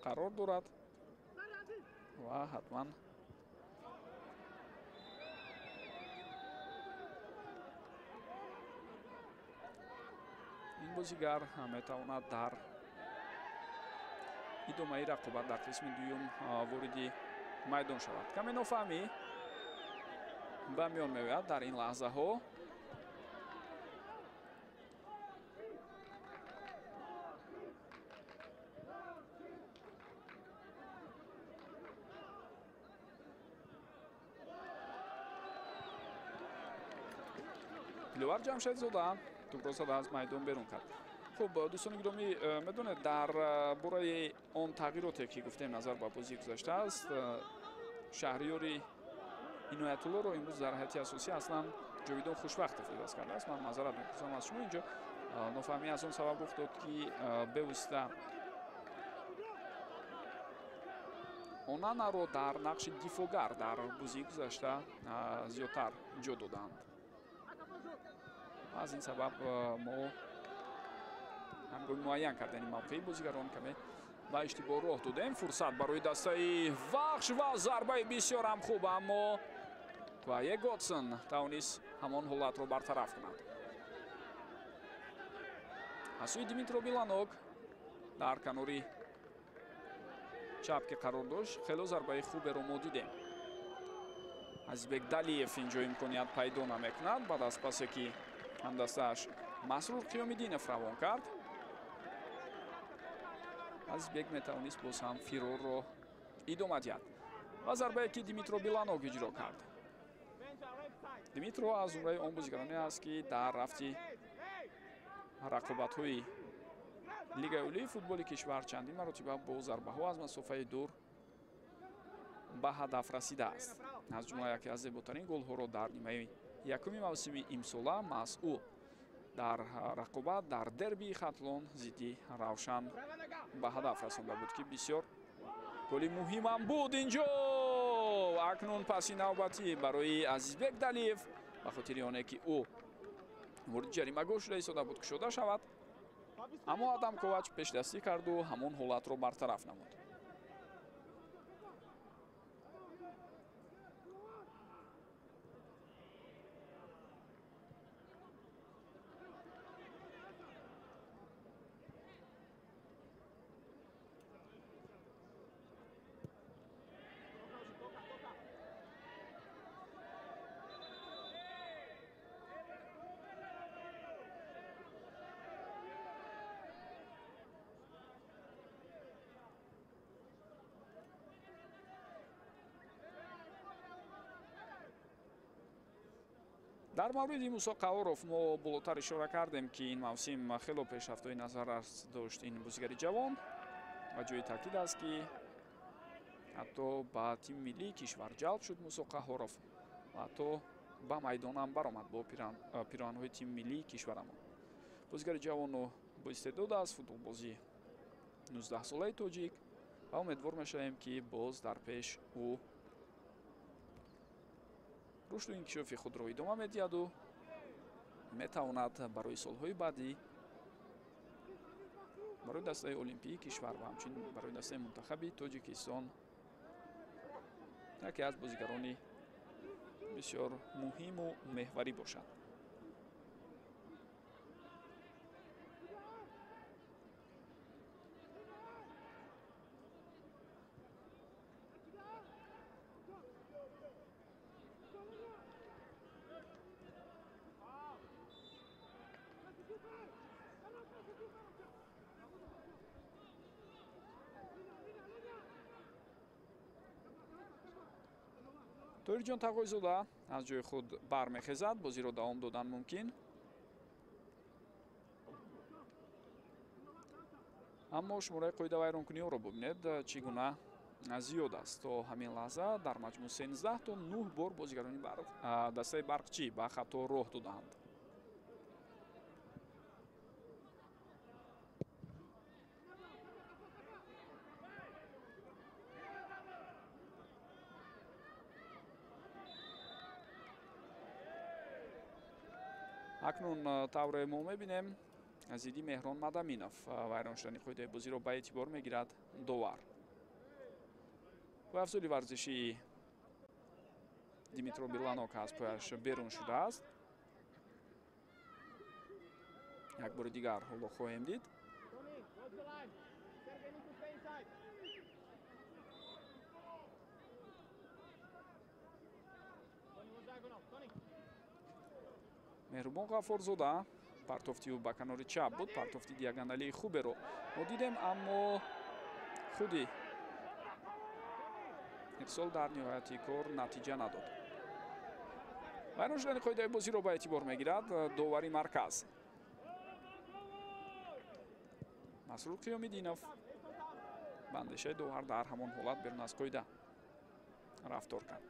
қарор дорад ва ҳатман ин бозигар метавонад дар идомаи рақобат дар қисми дуюм вориди майдон шавад. Каме нофаҳмӣ ба миён меояд дар ин лаҳзаҳо. Диловар Ҷамшедзода тӯбро зада аз майдон берун кард. Хуб, дӯстони гиромӣ, медонед дар бораи он тағйироте ки гуфтем назар ба бозии гузашта аст, Шаҳриёри Иноятуллоро имрӯз дар ҳайати асосӣ аслан Ҷовидон Хушвақтов иваз кардааст. Ман маъзарат мепурсам аз шумо, инҷо нофаҳмӣ аз он сабаб рух дод, ки бевосита Онанаро дар нақши дифоъгар дар бозии гузашта зиёдтар ҷо доданд. Аз ин сабаб мо ҳангоми муайян кардани мавқеи бозигарон каме ба иштибоҳ роҳ додем. Фурсат барои дастаи Вахш ва зарбаи бисёр ҳам хуб, аммо Квае Готсон тавонист ҳамон ҳолатро бартараф кунад. Аз сӯи Димитро Биланок дар канори чап ки қарор дошт, хело зарбаи хуберо мо дидем. Азизбек Далиев инҷо имконият пайдо намекунад баъд аз пасе ки ҳамдастааш Масрур Қиёмиддинов равон кард. Азизбек метавонист боз ҳам фирорро идома диҳад. Ва зарбае ки Димитро Биланок иҷро кард. Димитро аз зумраи он бозигароне аст, ки дар рафти рақобатҳои Лигаи олии футболи кишвар чандин маротиба бо зарбаҳо аз масофаи дур ба ҳадаф расидааст. Аз ҷумла яке аз зеботарин голҳоро дар нимаи якуми мавсими имсола маҳз ӯ дар рақобат дар дербии Хатлон зидди Равшан ба ҳадаф расонда буд, ки бисёр голи муҳимам буд инҷо. Акнун паси навбатӣ барои Азизбек Далиев, ба хотири оне ки ӯ вориди ҷаримагоҳ шуда истода буд, кушода шавад, аммо Адам Ковач пешдастӣ карду ҳамон ҳолатро бартараф намуд. Дар мавриди Мусо Қаҳоров мо болотар ишора кардем, ки ин мавсим хело пешрафтҳои назаррас дошт ин бозигари ҷавон, ва ҷои таъкид аст, ки ҳатто ба тими миллии кишвар ҷалб шуд Мусо Қаҳоров ва ҳатто ба майдонам баромад бо пироҳанҳои тими миллии кишварамон. Бозигари ҷавону боистеъдод аст, футболбози 19-солаи тоҷик, ва умедвор мешавем, ки боз дар пеш ӯ рушду инкишофи худро идома медиҳаду метавонад барои солҳои баъдӣ барои дастаи олимпии кишвар ва ҳамчунин барои дастаи мунтахаби Тоҷикистон яке аз бозигарони бисёр муҳиму меҳварӣ бошад. Тоҳирҷон Тағойзода аз ҷои худ бармехезад, бозиро давом додан мумкин. Аммо шумораи қоидавайронкуниҳоро бубинед, чӣ гуна зиёд аст. То ҳамин лаҳза дар маҷмӯъ 13 то 9 бор бозигарони дастаи барқчӣ ба хато роҳ додаанд. Акнун тавре мо мебинем, зидди Меҳрон Мадаминов вайрон шудани қоидаи бозиро ба эътибор мегирад довар. Пойафзоли варзишии Димитро Биланок аз пояш берун шудааст. Як бори дигар ҳоло хоҳем дид. Меҳрубон Ғаффорзода партофти ӯ ба канори чап буд, партофти диагоналии хуберо мо дидем, аммо худи ирсол дар ниҳояти кор натиҷа надод. Вайрон шудани қоидаи бозиро ба эътибор мегирад довари марказ. Масрур Қиёмиддинов ба андешаи довар дар ҳамон ҳолат берун аз қоида рафтор кард.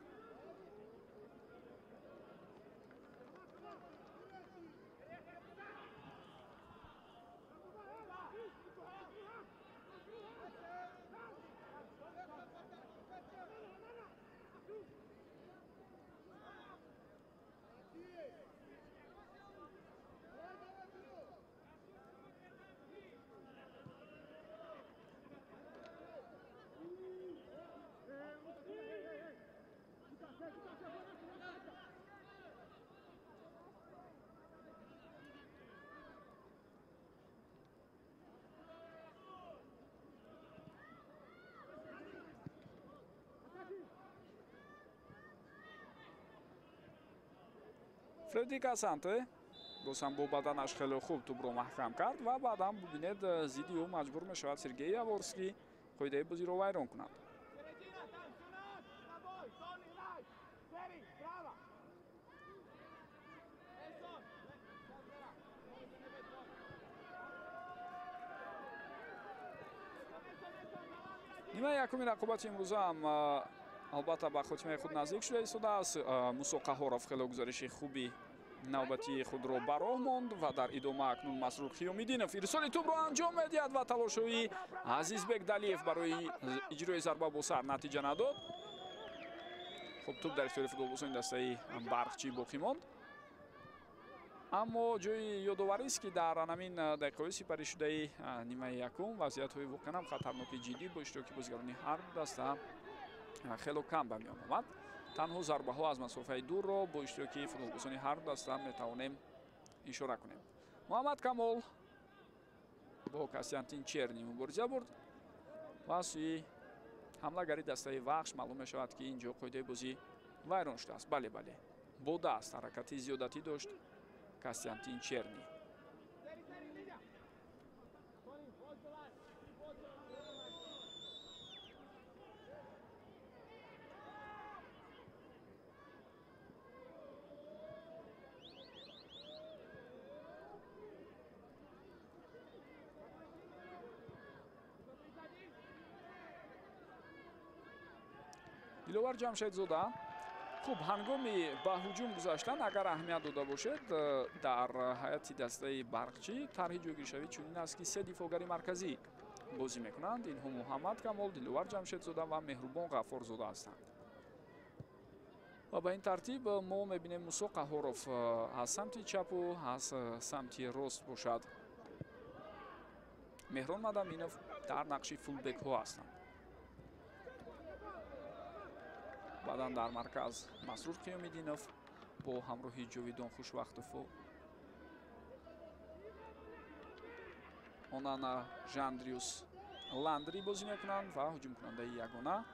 Фредерик Асанте Боз ҳам бо баданаш хеле хуб тӯбро маҳкам кард ва баъдан бубинед, зидди ӯ маҷбур мешавад Сергей Яворский қоидаи бозиро вайрон кунад. Нимаи якуми рақобати имрӯза ҳам албатта ба хотимаи худ наздик шуда истодааст. Мусо Қаҳоров хеле гузариши хуби навбати худро ба роҳ монд ва дар идома акнун Масрур Қиёмиддинов ирсоли тӯбро анҷом медиҳад ва талошҳои Азизбек Далиев барои иҷрои зарба бо сар натиҷа надод. Хуб, тӯб дар ихтиёри футболбозони дастаи Барқчӣ боқӣ монд. Аммо ҷои ёдоварист, ки дар ҳамин дақиқаҳои сипаришудаи нимаи якум вазъиятҳои воқеан ҳам хатарноки ҷиддӣ бо иштироки бозигарони ҳар ду даста хело кам ба миён омад. Танҳо зарбаҳо аз масофаи дурро бо иштироки футболбозони ҳар ду даста метавонем ишора кунем. Муҳаммад Камол бо Костянтин Черни мубориза бурд ва сӯи ҳамлагари дастаи Вахш маълум мешавад, ки ин ҷо қоидаи бозӣ вайрон шудааст. Бале, бале, бо даст ҳаракати зиёдатӣ дошт Костянтин Черни. Диловар Ҷамшедзода. Хуб, ҳангоми ба ҳуҷум гузаштан агар аҳамият дода бошед, дар ҳайати дастаи Барқчӣ тарҳи ҷойгиршавӣ чунин аст, ки се дифоъгари марказӣ бозӣ мекунанд. Инҳо Муҳаммад Камол, Диловар Ҷамшедзода ва Меҳрубон Ғаффорзода ҳастанд. Ва ба ин тартиб мо мебинем Мусо Қаҳоров аз самти чапу аз самти рост бошад. Меҳрон Мадаминов дар нақши фулбекҳо ҳастанд. Баъдан дар марказ Масрур Қиёмиддинов бо ҳамроҳи Ҷовидон Хушвақтову Онана Жандриус Ландри бозӣ мекунанд ва ҳуҷумкунандаи ягона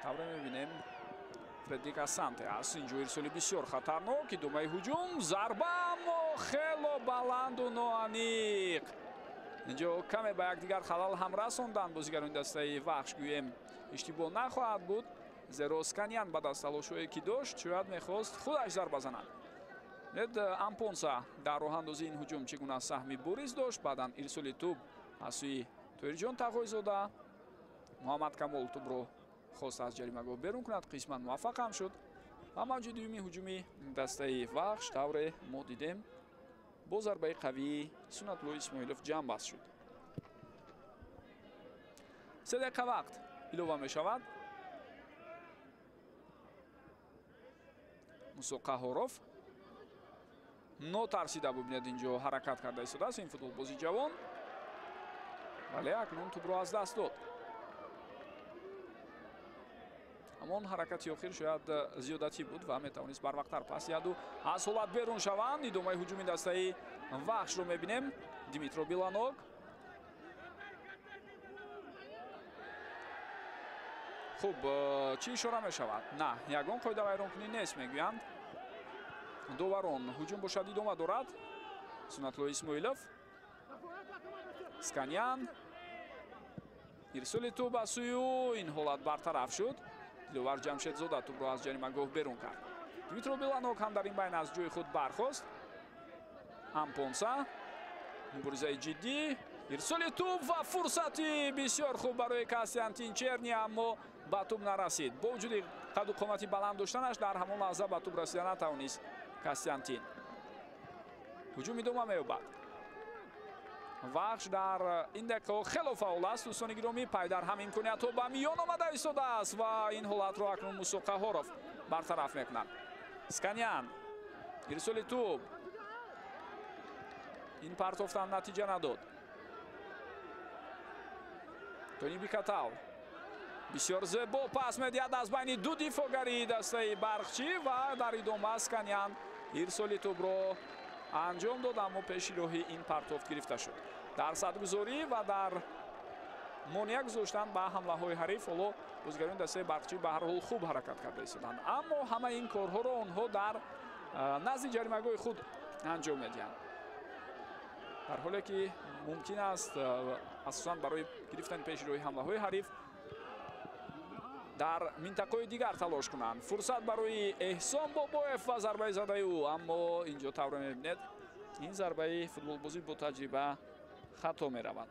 тавре мебинем Фредерик Асанте аст. Инҷо ирсоли бисёр хатарнок, идомаи ҳуҷум, зарба, аммо хело баланду ноаниқ. Инҷо каме ба якдигар халал ҳам расонданд бозигарони дастаи Вахш, гӯем иштибоҳ нахоҳад буд, зеро Сканян баъд аз талошҳое ки дошт шояд мехост худаш зарба занад. Нед Ампонса дар роҳандозии ин ҳуҷум чӣ гуна саҳми бориз дошт. Баъдан ирсоли тӯб аз сӯи Тоҳирҷон Тағойзода. Муҳаммад Камол тӯбро хост аз ҷаримагоҳ берун кунад, қисман муваффақ ҳам шуд. Ва мавҷи дуюми ҳуҷуми дастаи Вахш тавре мо дидем бо зарбаи қавии Суннатулло Исмоилов ҷамъбаст шуд. 3 дақиқа вақт илова мешавад. Мусо Қаҳоров нотарсида бубинед, инҷо ҳаракат карда истодааст ин футболбози ҷавон, вале акнун тӯбро аз даст дод. Ҳамон ҳаракати охир шояд зиёдатӣ буд ва метавонист барвақттар пас диҳаду аз ҳолат берун шаванд. Идомаи ҳуҷуми дастаи Вахшро мебинем. Димитро Биланок. Хуб, чӣ ишора мешавад? На, ягон қоида вайронкунӣ нест, мегӯянд доварон. Ҳуҷум бошад идома дорад. Суннатулло Исмоилов, Сканян, ирсоли тӯб аз сӯи ӯ. Ин ҳолат бартараф шуд. Диловар Ҷамшедзода тӯбро аз ҷаримагоҳ берун кард. Дмитро Биланок ҳам дар ин байн аз ҷои худ бархост. Ампонса, муборизаи ҷиддӣ, ирсоли тӯб ва фурсати бисёр хуб барои Костянтин Черни, аммо ба тӯб нарасид. Бо вуҷуди қаду қомати баланд доштанаш дар ҳамон лаҳза ба тӯб расида натавонист Костянтин. Ҳуҷум идома меёбад. Вахш дар ин дақиқаҳо хело фаъол аст, дӯстони гиромӣ. Пайдар ҳам имкониятҳо ба миён омада истодааст ва ин ҳолатро акнун Мусо Қаҳоров бартараф мекунад. Сканян, ирсоли тӯб, ин партофтан натиҷа надод. Тони Бикатал бисёр зебо пас медиҳад аз байни ду дифоъгари дастаи Барқчӣ ва дар идома Сканян ирсоли тӯбро анҷом дод, аммо пеши роҳи ин партофт гирифта шуд. Дар садгузорӣ ва дар монеа гузоштан ба ҳамлаҳои ҳариф ҳоло бозигарони дастаи Барқчӣ ба ҳар ҳол хуб ҳаракат карда истоданд, аммо ҳамаи ин корҳоро онҳо дар назди ҷаримагоҳи худ анҷом медиҳанд, дар ҳоле ки мумкин аст асосан барои гирифтани пешроҳи ҳамлаҳои ҳариф дар минтақаҳои дигар талош кунанд. Фурсат барои Эҳсон Бобоев ва зарбаи задаи ӯ, аммо инҷо тавре мебинед ин зарбаи футболбозӣ бо таҷриба хато меравад.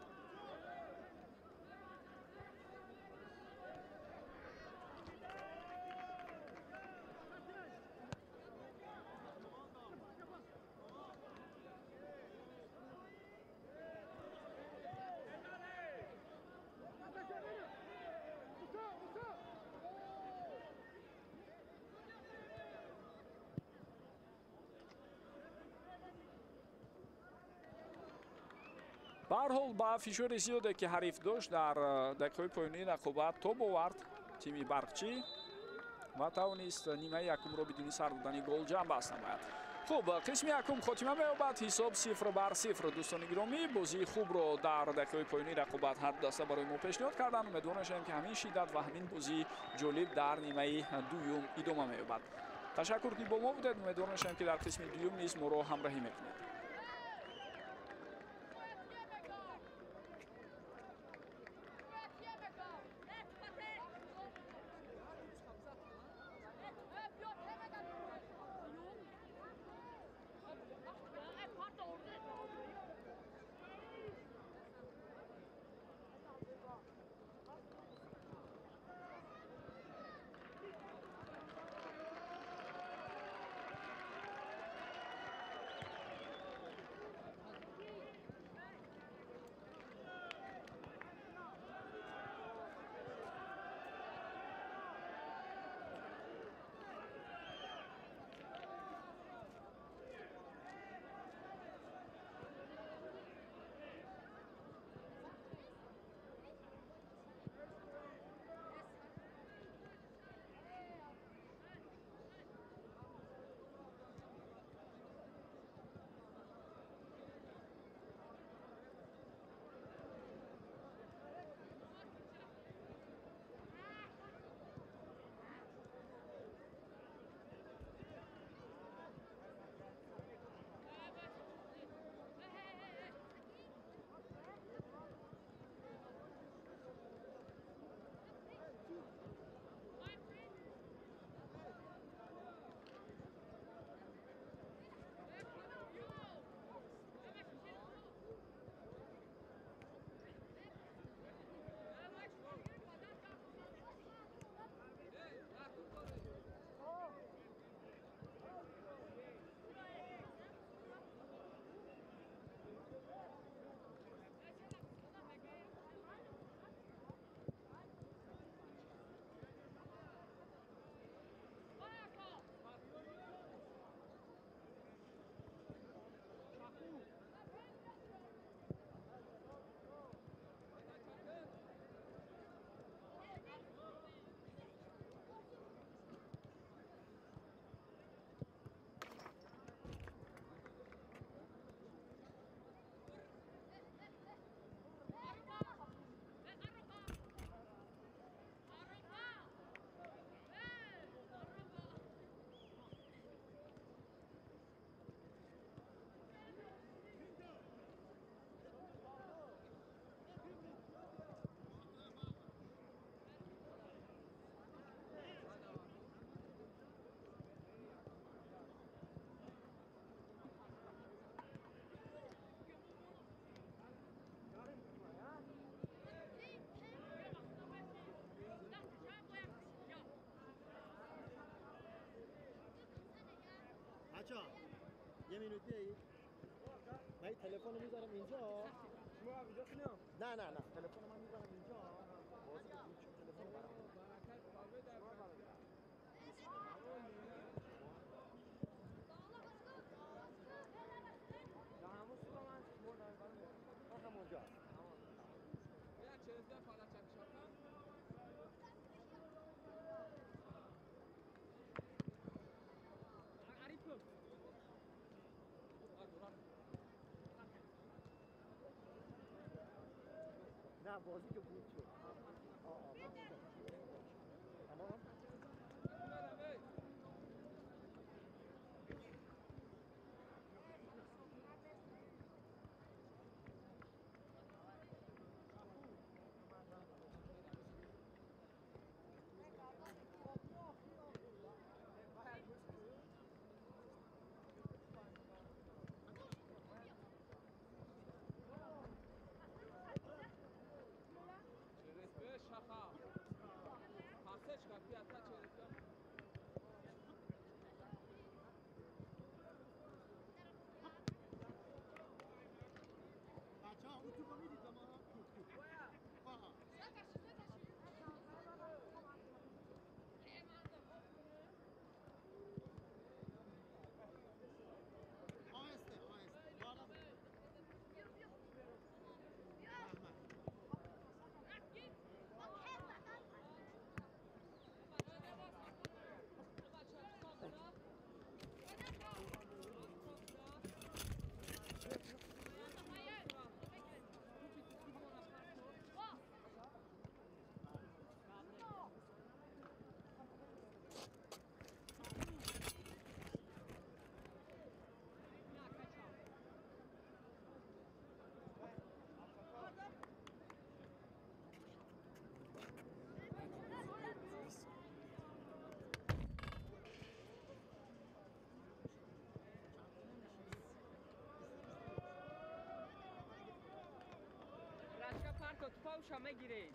Ба ҳар ҳол ба фишори зиёде ки ҳариф дошт дар дақиқаҳои поёнии рақобат тоб овард тими барқчӣ ва тавонист нимаи якумро бидуни сар додани гол ҷамъбаст намояд. Хуб, қисми якум хотима меёбад, ҳисоб 0-0. Дӯстони гиромӣ, бозии хубро дар дақиқаҳои поёнии рақобат ҳар ду даста барои мо пешниҳод карданд. Умедвор мешавем, ки ҳамин шиддат ва ҳамин бозии ҷолиб дар нимаи дуюм идома меёбад. Ташаккур, ки бо мо будед. Умедвор мешавем, ки дар қисми дуюм низ моро ҳамроҳӣ мекунед. بچه‌ها یه minute بیایید. من این تلفن رو میذارم اینجا. نه نه نه، تلفن من میذارم اینجا. بازی تلفن برام. نه بازی که بود شد. تمام. Пауша мегирем.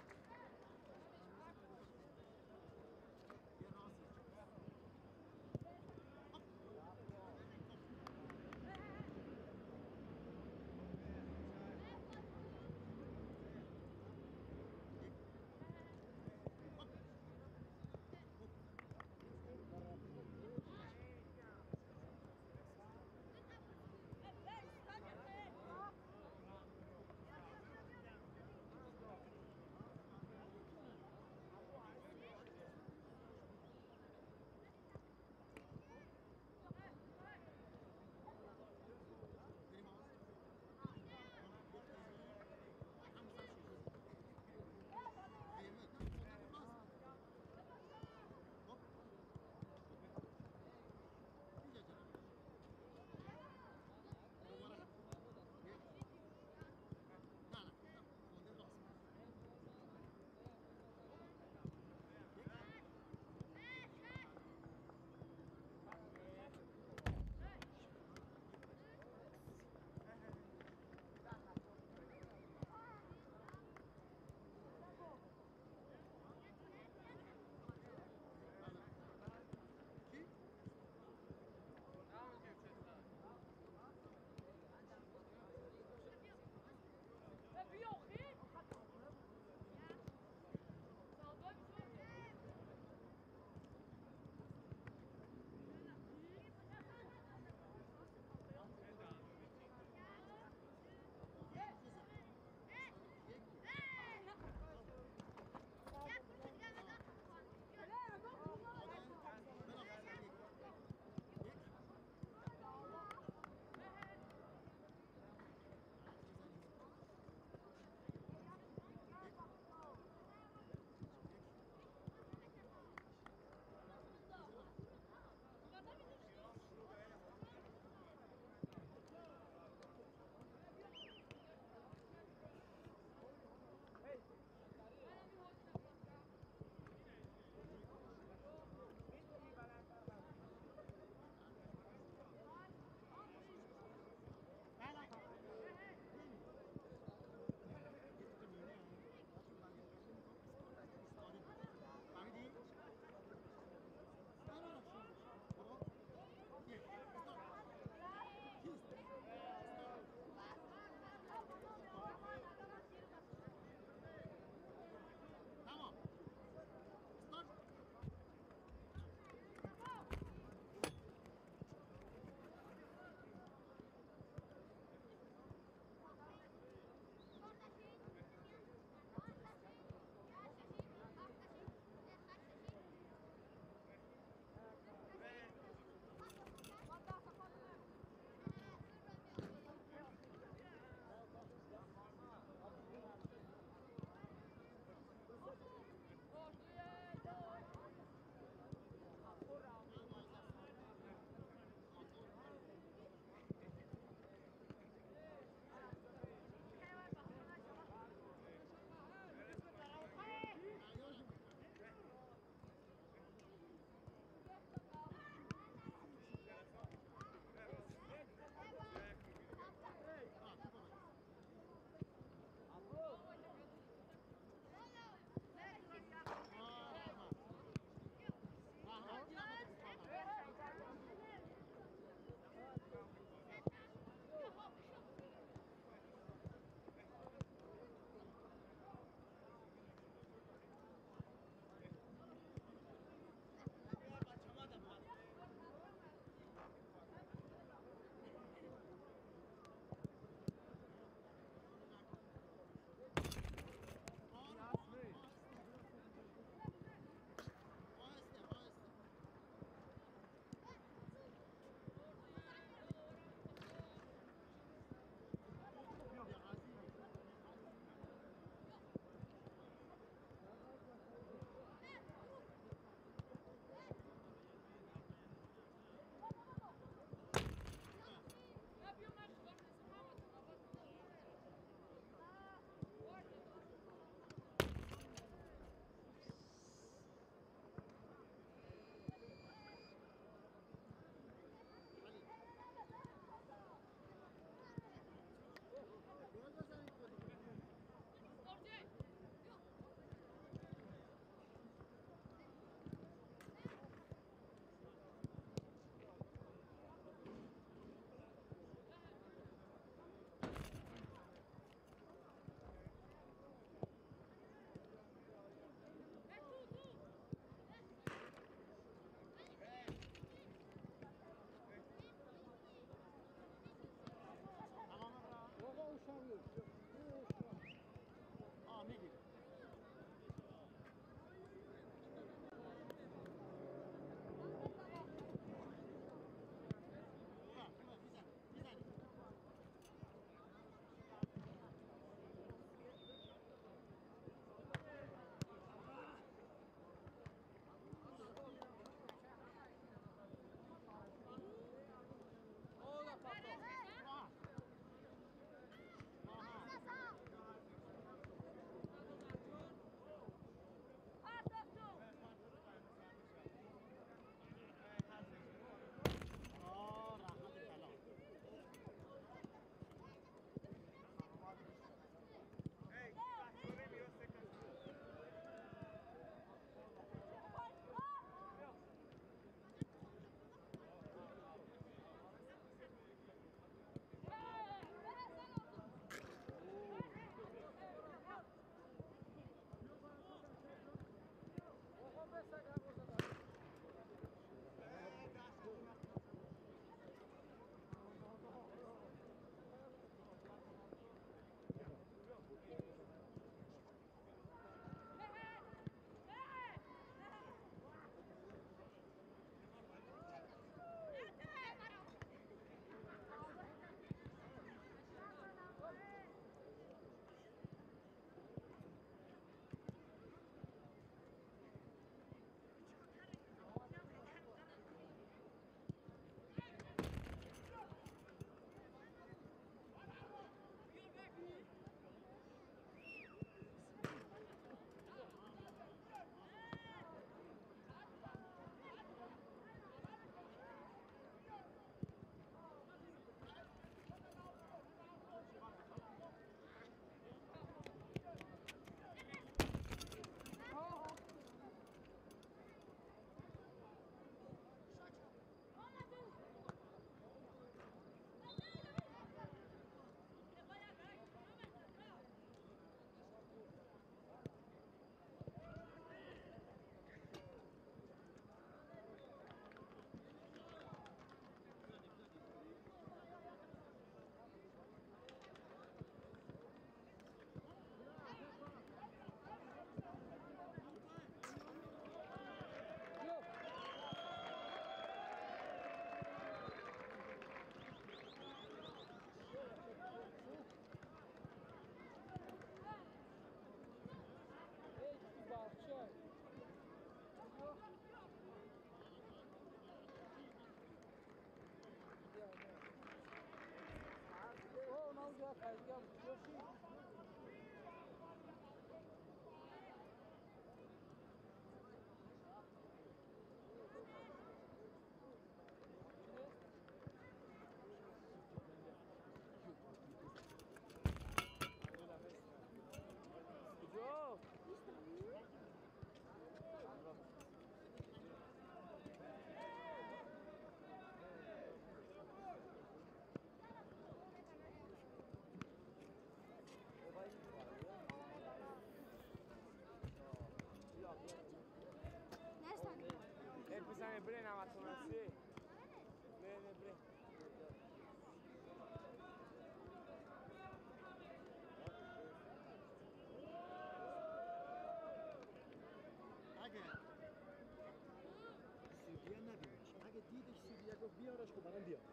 اگه دیدش سیبیه گفت بیارش که برام بیارش.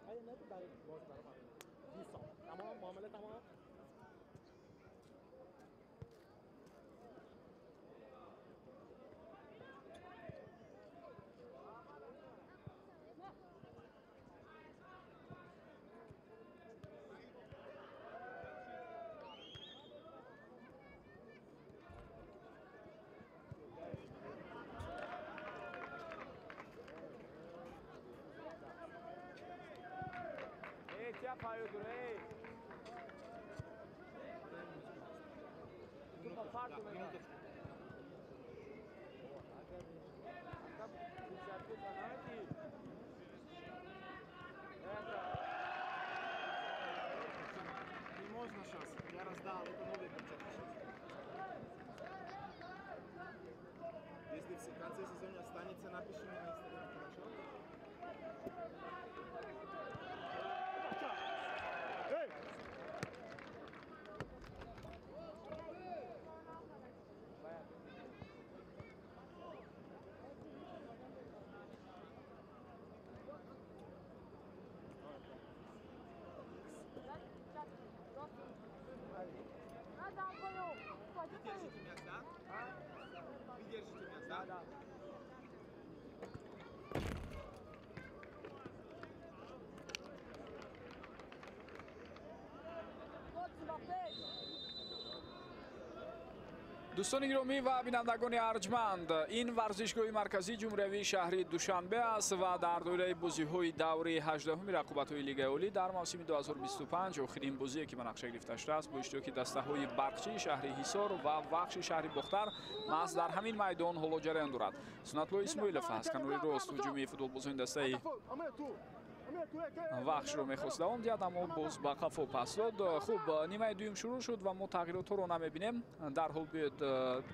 اگه نه برای باز برام 20 سال. تمام معامله تمام. Не можно сейчас, я раздал, это новые перчатки сейчас. Если в конце сезона останется, напиши мне на Инстаграм, хорошо? Вы держите мяч, да? Вы держите мяч, да? Да. Дӯстони гиромӣ ва бинандагони арҷманд, ин варзишгоҳи марказии ҷумҳуриявии шаҳри Душанбе аст ва дар доираи бозиҳои даври 18-уми рақобатҳои Лигаи Олӣ дар мавсими 2025 охирин бозие ки ба нақша гирифта шудааст бо иштироки дастаҳои Барқчии шаҳри Ҳисор ва Вахши шаҳри Бохтар маҳз дар ҳамин майдон ҳоло ҷараён дорад. Сунатулло Исмоилов аз канори рост ҳуҷуми футболбозони дастаи Вахшро мехост давом диҳад, аммо боз ба қафо пас дод. Хуб, нимаи дуюм шурӯъ шуд ва мо тағйиротҳоро намебинем. Дарҳол биёед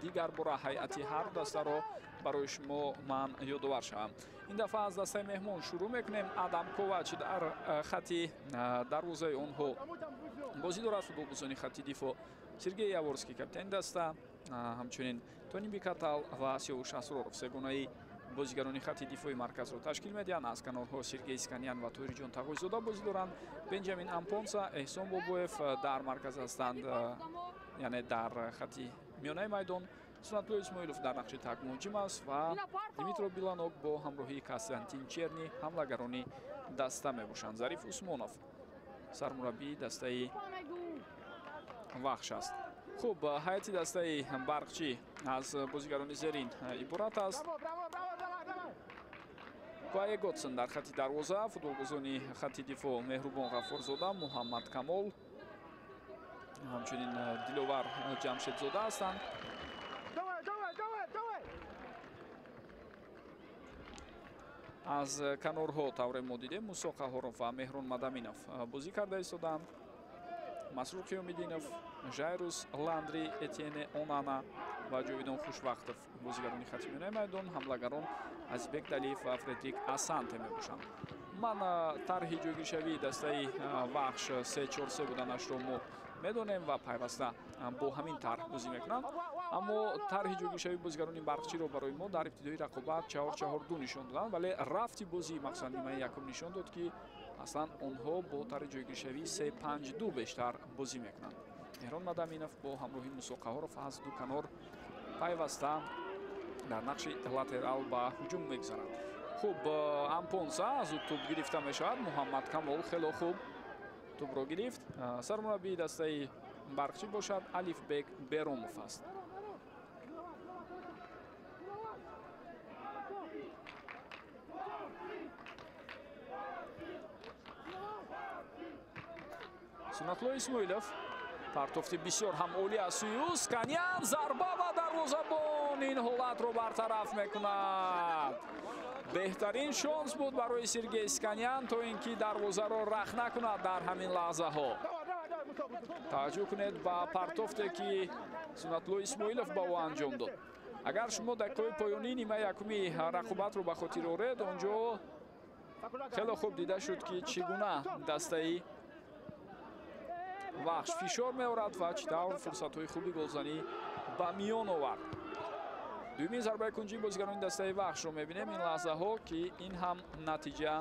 дигар бора ҳайати ҳар дастаро барои шумо ман ёдовар шавам. Ин дафъа аз дастаи меҳмон шурӯъ мекунем. Адам Ковач дар хати дарвозаи онҳо бозӣ дорад. Футболбозони хати дифоъ Сергей Яворский, капитани даста, ҳамчунин Тони Бикатал ва Сиёвуш Асроров сегонаи бозигарони хати дифои марказро ташкил медиҳанд. Аз канорҳо Сергей Сканян ва Тоҳирҷон Тағойзода бозӣ доранд. Бенҷамин Ампонса, Эҳсон Бобоев дар марказ ҳастанд, яъне дар хати миёнаи майдон. Сунатулло Исмоилов дар нақши такмуҳоҷим аст ва Димитро Биланок бо ҳамроҳии Константин Черни ҳамлагарони даста мебошанд. Зариф Усмонов сармураббии дастаи Вахш аст. Хуб, ҳайати дастаи Барқчӣ аз бозигарони зерин иборат аст. Куае Готсен дар хати дарвоза, футболбозони хати дифоъ Меҳрубон Ғаффорзода, Муҳаммад Камол, ҳамчунин Диловар Ҷамшедзода ҳастанд. Аз канорҳо тавре мо дидем Мусо Қаҳоров ва Меҳрон Мадаминов бозӣ карда истодаанд. Масрур Қиёмиддинов, Жайрус Ландри, Этьене Онана ва Ҷовидон Хушвақтов бозигарони хати миёнаи майдон, ҳамлагарон Азизбек Далиев ва Фредрик Асанте мебошанд. Ман тарҳи ҷойгиршавии дастаи Вахш 3-4-3 буданашро мо медонем ва пайваста бо ҳамин тарҳ бозӣ мекунанд. Аммо тарҳи ҷойгиршавии бозигарони Барқчиро барои мо дар ибтидои рақобат 4-4-2 нишон доданд, вале рафти бозии махсусан нимаи якум нишон дод, ки аслан онҳо бо тарҳи ҷойгиршавии 3-5-2 бештар бозӣ мекунанд. Меҳрон Мадаминов бо ҳамроҳи Мусо Қаҳоров аз ду канор пайваста дар нақши латерал ба ҳуҷум мегузарад. Хуб, Ампонса аз ӯ тӯб гирифта мешавад. Муҳаммад Камол хело хуб тӯбро гирифт. Сармураббии дастаи Барқчӣ бошад Алифбек Беромов аст. Сунатулло Исмоилов партофти бисёр ҳам олӣ аз сӯи ӯ. Сканян, зарба ва дарвозабон ин ҳолатро бартараф мекунад. Беҳтарин шонс буд барои Сергей Сканян то ин ки дарвозаро рах накунад дар ҳамин лаҳзаҳо. Таваҷҷӯҳ кунед ба партофте ки Сунатулло Исмоилов ба ӯ анҷом дод. Агар шумо дақиқаҳои поёнии нимаи якуми рақобатро ба хотир оред, он ҷо хеле хуб дида шуд, ки чӣ гуна дастаи Вахш фишор меорад ва чӣ тавр фурсатҳои хуби голзанӣ ба миён овард. Дуюмин зарбаи кунҷии бозигарони дастаи Вахшро мебинем ин лаҳзаҳо, ки ин ҳам натиҷа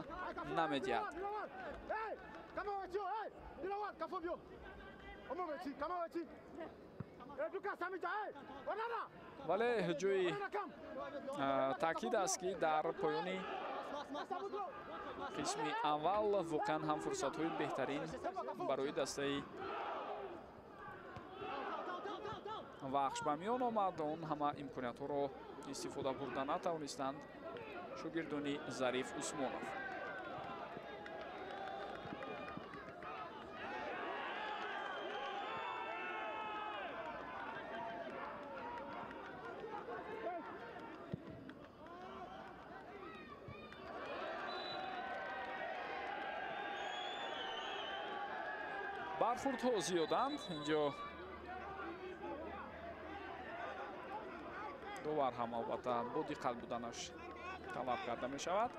намедиҳад. Вале ҷои таъкид аст, ки дар поёни қисми аввал воқеан ҳам фурсатҳои беҳтарин барои дастаи Вахш ба миён омад. Он ҳама имкониятҳоро истифода бурда натавонистанд шогирдони Зариф Усмонов. Бархӯрдҳо зиёданд. Инҷо довар ҳам албатта бо диққат буданаш талаб карда мешавад.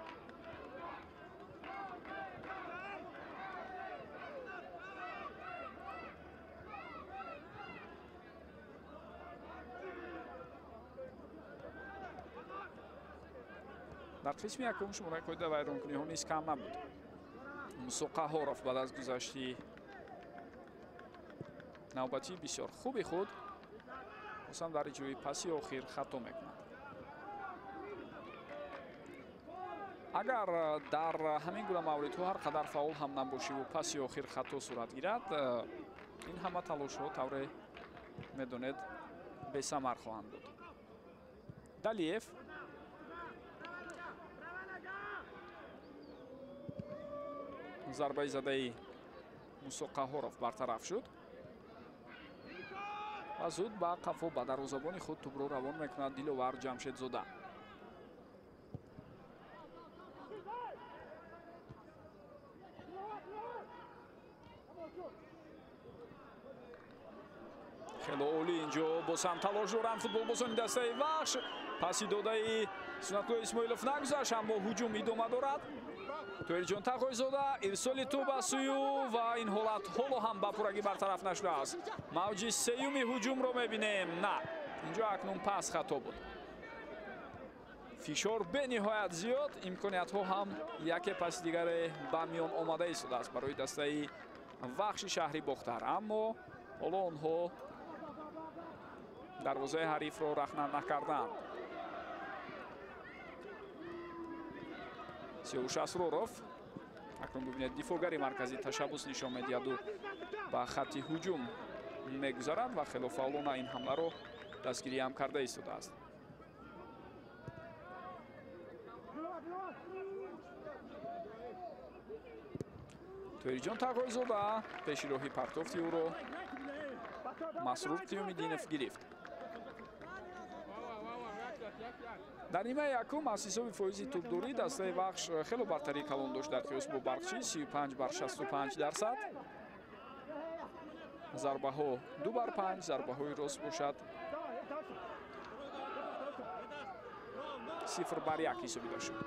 Дар қисми якум шумораи қоида вайронкуниҳо низ кам набуд. Мусо Қаҳоров баъд аз гузашти навбатии бисёр хуби худ босам дар иҷрои паси охир хато мекунад. Агар дар ҳамин гуна мавридҳо ҳар қадар фаъол ҳам набошиву паси охир хато сурат гирад, ин ҳама талошҳо тавре медонед бесамар хоҳанд буд. Далиев зарбаи задаи Мусо Қаҳоров бартараф шуд ва зуд ба қафо ба дарвозабони худ тӯбро равон мекунад Диловар Ҷамшедзода. Хело олӣ инҷо босам талош доранд футболбозони дастаи Вахш. Паси додаи Сунатулло Исмоилов нагузашт, аммо ҳуҷум идома дорад. Тоҳирҷон Тағойзода ирсоли тӯб аз сӯи ӯ ва ин ҳолат ҳоло ҳам ба пуррагӣ бартараф нашудааст. Мавҷи сеюми ҳуҷумро мебинем. На, инҷо акнун пас хато буд. Фишор бениҳоят зиёд, имкониятҳо ҳам яке паси дигаре ба миён омада истодааст барои дастаи Вахши шаҳри Бохтар, аммо ҳоло онҳо дарвозаи ҳарифро рахна накарданд. Сиёвуш Асроров акнун бибинед, дифоъгари марказӣ ташаббус нишон медиҳаду ба хатти ҳуҷум мегузарад ва хело фаъолона ин ҳамларо дастгириам карда истодааст. Тоҳирҷон Тағойзода пеши роҳи партофти ӯро Масрур Қиёмиддинов гирифт. Дар нимаи якум аз ҳисоби фоизи тӯбдорӣ дастаи Вахш хело бартарии калон дошт дар қиёс бо Барқчӣ 35 бар 65%. Зарбаҳо 2 бар 5, зарбаҳои рост бошад 0 бар 1 ҳисобида шуд.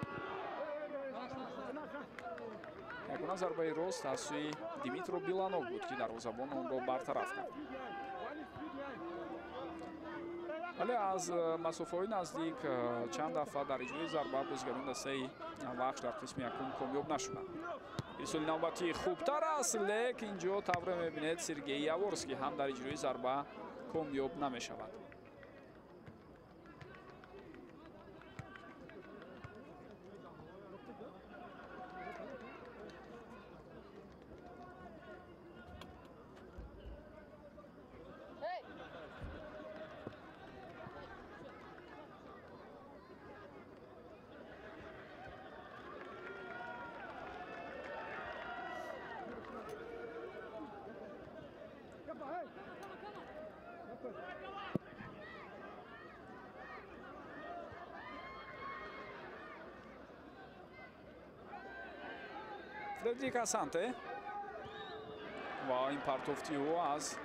Ягона зарбаи рост аз сӯи Димитро Биланов буд, ки дарвозабон онро бартараф кард. Вале аз масофаҳои наздик чанд дафъа дар иҷрои зарба бозигарони дастаи Вахш дар қисми якум комёб нашуданд. Ирсоли навбатӣ хубтар аст, лек инҷо тавре мебинед Сергей Яворский ҳам дар иҷрои зарба комёб намешавад. Фредерик Асанте ва ин партофти ӯ аз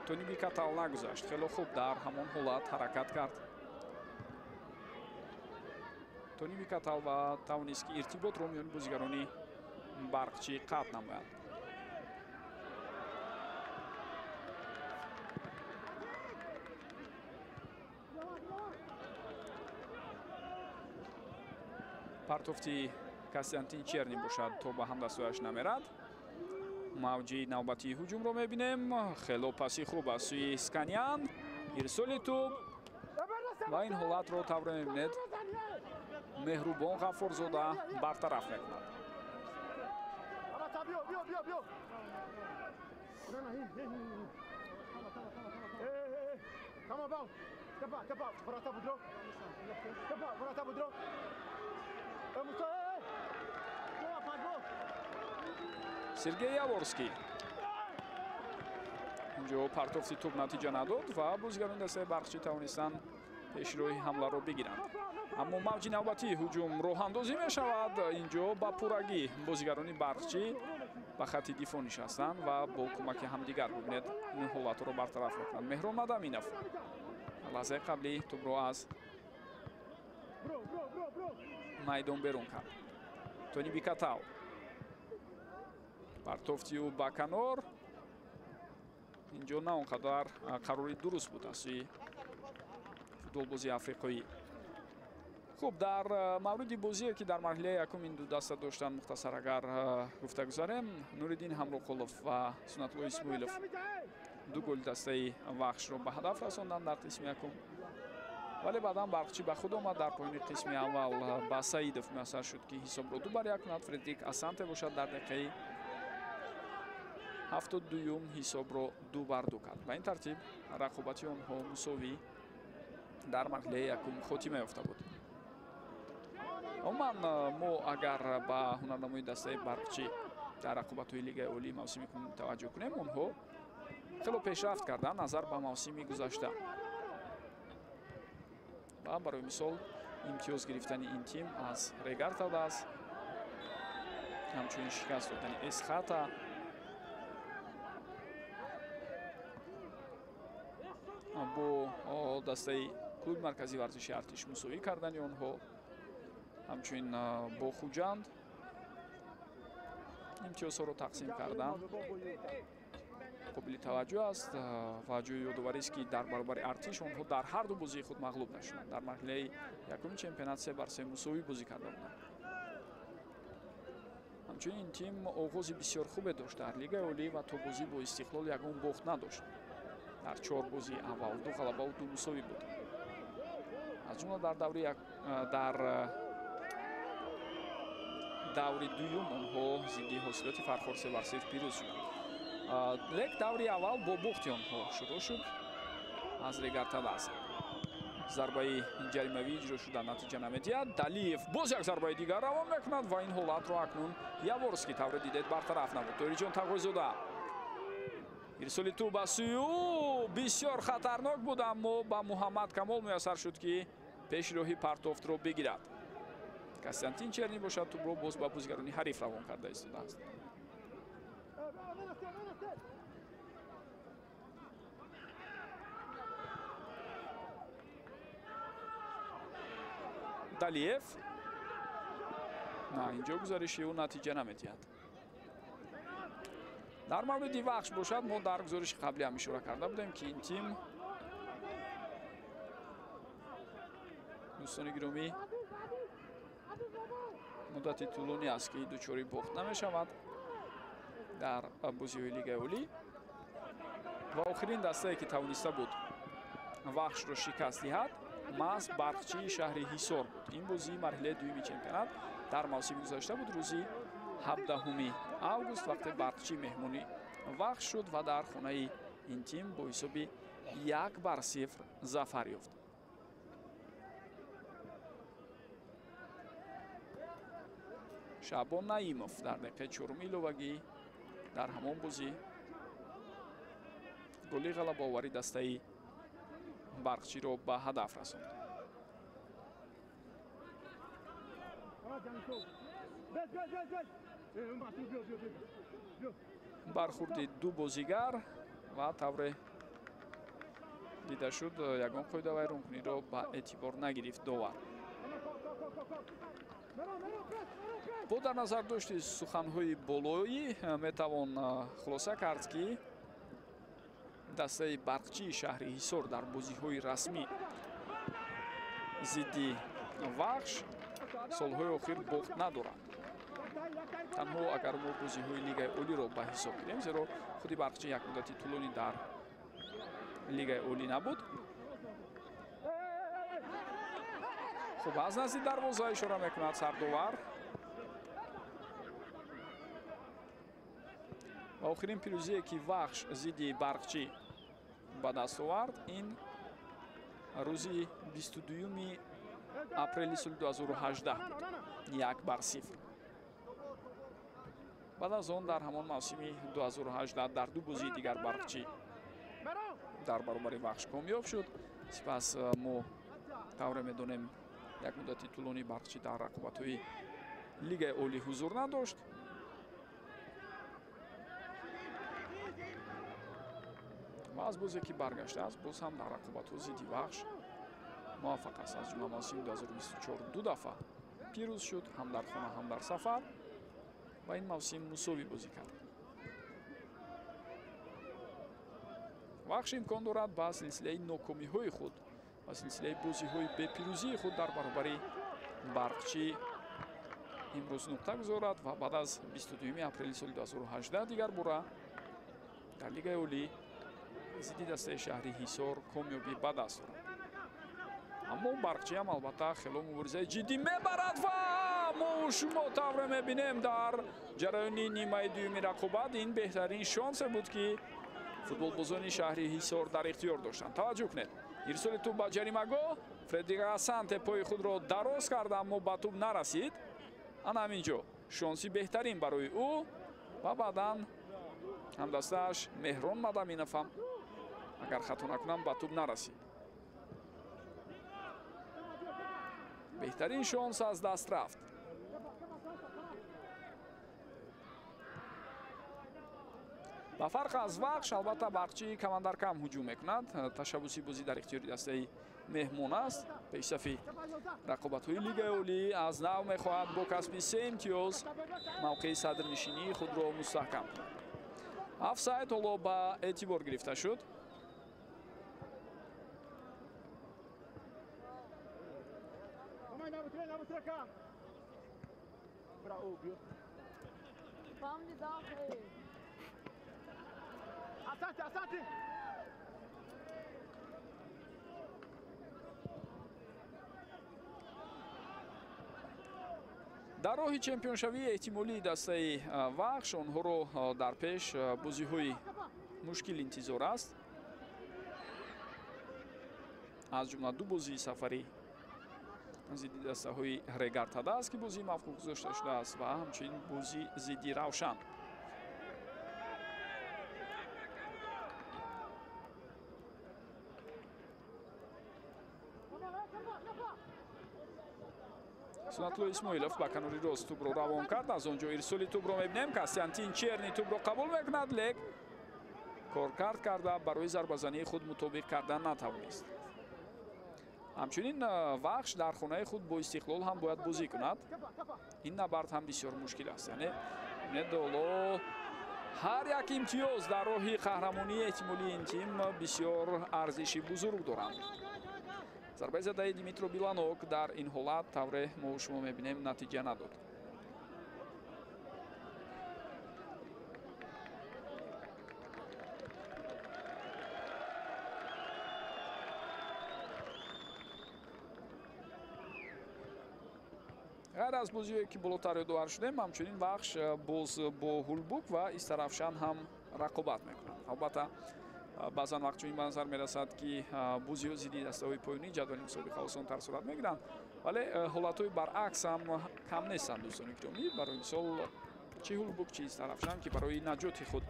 Тони Бикатал нагузашт. Хело хуб дар ҳамон ҳолат ҳаракат кард Тони Бикатал ва тавонист, ки иртиботро миёни бозигарони Барқчӣ қатъ намояд. Партофти Константин Черни бошад то ба ҳамдастҳояш намерад. Мавҷи навбатии ҳуҷумро мебинем. Хело паси хуб аз сӯи Сканян. Ирсоли тӯб ва ин ҳолатро тавре мебинед Меҳрубон Ғаффорзода бартараф мекунад. Сергей Яворский. Инҷо партофти тӯб натиҷа надод ва бозигарони дастаи Барқчӣ тавонистанд пешроҳи ҳамларо бигиранд. Аммо мавҷи навбатии ҳуҷум роҳандозӣ мешавад. Инҷо ба пуррагӣ бозигарони Барқчӣ ба хатти дифоъ нишастанд ва бо кӯмаки ҳамдигар бибинед ин ҳолатро бартараф мекунанд. Меҳрон Мадаминов лаҳзаи қаблӣ тӯбро аз майдон берун кард. Тони Бикатав. Партофти ӯ ба канор. Инҷо на он қадар қарори дуруст буд аз сӯи футболбози африқоӣ. Хуб, дар мавриди бозие ки дар марҳилаи якум ин ду даста доштанд, мухтасар агар гуфта гузарем, Нуриддин Ҳамроқулов ва Сунатулло Исмоилов ду голи дастаи Вахшро ба ҳадаф расонданд дар қисми якум. Вале баъдан Барқчӣ ба худ омад. Дар поёни қисми аввал ба Саидов муяссар шуд, ки ҳисобро 2-1 кунад. Фредерик Асанте бошад дар дақиқаи 72-юм ҳисобро 2-2 кард. Ба ин тартиб рақобати онҳо мусовӣ дар марҳилаи якум хотима ёфта буд. Умуман мо агар ба ҳунарнамои дастаи Барқчӣ дар рақобатҳои Лигаи Олии мавсими кунун таваҷҷӯҳ кунем, онҳо хело пешрафт карданд назар ба мавсими гузашта. Ва барои мисол имтиёз гирифтани ин тим аз Регартадас, ҳамчунин шикаст додани Эсхата, бо дастаи клуби марказии варзиши Артиш мусовӣ кардани онҳо, ҳамчунин бо Хуҷанд имтиёзҳоро тақсим кардан қобили таваҷҷӯҳ аст ва ҷои ёдоварист, ки дар баробари Артиш онҳо дар ҳар ду бозии худ мағлуб нашуданд. Дар марҳилаи якуми чемпионат 3-3 мусовӣ бозӣ карда буданд. Ҳамчунин ин тим оғози бисёр хубе дошт дар Лигаи Олӣ ва то бозӣ бо Истиқлол ягон бохт надошт. Дар 4 бозии аввал 2 ғалабаву 2 мусовӣ буд. Аз ҷумла дар даври дуюм онҳо зидди ҳосилоти Фархор 3-0 пирӯз шуданд. Лек даври аввал бо бохти онҳо шурӯъ шуд аз Регартадас. Зарбаи ҷаримавӣ иҷро шуда натиҷа намедиҳад. Далиев боз як зарбаи дигар равон мекунад ва ин ҳолатро акнун Яворский тавре дидед бартараф намуд. Тоҳирҷон Тағойзода. Ирсоли тӯб ба сӯи ӯ бисёр хатарнок буд, аммо ба Муҳаммад Камол муяссар шуд, ки пешроҳи партофтро бигирад. Константин Черни бошад тӯбро боз ба бозигарони ҳариф равон карда истодааст. Далиев. На, инҷо гузариши ӯ натиҷа намедиҳад. Дар мавриди Вахш бошад, мо дар гузориши қаблӣ ҳам ишора карда будем, ки ин тим, дӯстони гиромӣ, муддати тӯлонӣ аст, ки дучори бохт намешавад дар бозиҳои Лигаи Олӣ ва охирин дастае, ки тавониста буд Вахшро шикаст диҳад, маҳз Барқчии шаҳри Ҳисор буд. Ин бозии марҳилаи дуюми чемпионат дар мавсими гузашта буд, рӯзи 17 август, вақте Барқчӣ меҳмони Вахш шуд ва дар хонаи ин тим бо ҳисоби 1-0 зафар ёфт. Шаъбон Наимов дар дақиқаи 4 иловагӣ дар ҳамон бозӣ голи ғалабаовари дастаи Барқчиро ба ҳадаф расонд. Бархурди ду бозигар ва тавре дида шуд, ягон қоидавайронкуниро ба эътибор нагирифт довар. Бо дар назар дошти суханҳои болоӣ метавон хулоса кард, ки дастаи Барқчии шаҳри Ҳисор дар бозиҳои расмӣ зидди Вахш Солҳои охир бохт надорад. Танҳо агар мо бозиҳои Лигаи Олиро ба ҳисоб гирем, зеро худи Барқчӣ як муддати тӯлонӣ дар Лигаи Олӣ набуд. Хуб, аз назди дарвоза ишора мекунад сардовар. Ва охирин пирӯзие ки Вахш зидди Барқчӣ ба даст овард, ин рӯзи 22 апрели соли 2018 буд, 1-0. Баъд аз он дар ҳамон мавсими 2018 дар ду бозии дигар Барқчӣ дар баробари Вахш комёб шуд. Сипас мо тавре медонем, як муддати тӯлонӣ Барқчӣ дар рақобатҳои Лигаи Олӣ ҳузур надошт. Ва аз бозе ки баргаштааст, боз ҳам дар рақобатҳо зидди Вахш муваффақ аст. Аз ҷумла мавсими 2024 ду дафъа пирӯз шуд, ҳам дар хона, ҳам дар сафар, ва ин мавсим мусовӣ бозӣ кард. Вахш имкон дорад ба силсилаи нокомиҳои худ ва силсилаи бозиҳои бепирӯзии худ дар баробари Барқчӣ имрӯз нуқта гузорад ва баъд аз 22 апрели соли 2018 дигар бора дар Лигаи Олӣ зидди дастаи шаҳри Ҳисор комёбӣ ба даст орад. Аммо Барқчӣ ҳам албатта хело муборизаи ҷиддӣ мебарад ва мо шумо тавре мебинем дар ҷараёни нимаи дуюми рақобат ин беҳтарин шонсе буд, ки футболбозони шаҳри Ҳисор дар ихтиёр доштанд. Таваҷҷӯҳ кунед, ирсоли тӯб ба ҷаримагоҳ, Фредерик Асанте пои худро дароз кард, аммо ба тӯб нарасид. Ана ҳамин ҷо шонси беҳтарин барои ӯ ва баъдан ҳамдастааш Меҳрон Мадаминов ҳам, агар хато накунам, ба тӯб нарасид. Беҳтарин шонс аз даст рафт. Ба фарқ аз Вахш, албатта Барқчӣ камандаркам ҳуҷум мекунад. Ташаббуси бозӣ дар ихтиёри дастаи меҳмон аст. Пешсафи рақобатҳои Лигаи Олӣ аз нав мехоҳад бо касби 3 имтиёз мавқеи садрнишинии худро мустаҳкам кунад. Офсайд ҳоло ба эътибор гирифта шуд. Дар роҳи чемпионшавии эҳтимолии дастаи Вахш онҳоро дар пеш бозиҳои мушкил интизор аст. Аз ҷумла ду бозии сафарӣ зидди дастаҳои Регартада аст, ки бозии мавқуф гузошта шудааст, ва ҳамчунин бозӣ зидди Равшан. Сунатулло Исмоилов ба канори рост тӯбро равон кард. Аз он ҷо ирсоли тӯбро мебинем. Костянтин Черни тӯбро қабул мекунад, лек коркард карда барои зарбазании худ мутобиқ кардан натавонист. Ҳамчунин Вахш дар хонаи худ бо Истиқлол ҳам бояд бозӣ кунад. Ин набард ҳам бисёр мушкил аст. Яъне бинед, ҳар як имтиёз дар роҳи қаҳрамонии эҳтимолии ин тим бисёр арзиши бузург доранд. Зарбаи задаи Димитро Биланок дар ин ҳолат тавре мо шумо мебинем натиҷа надод. Ғайр аз бозиҳое ки болотар ёдовар шудем, ҳамчунин Вахш боз бо Ҳулбук ва Истаравшан ҳам рақобат мекунанд. Албатта баъзан вақт чунин ба назар мерасад, ки бозиҳо зидди дастаҳои поёнии ҷадвали мусобиқа осонтар сурат мегиранд, вале ҳолатҳои баръакс ҳам кам нестанд, дӯстони гиромӣ. Барои мисол, чи Ҳулбук, чи Истаравшан, ки барои наҷоти худ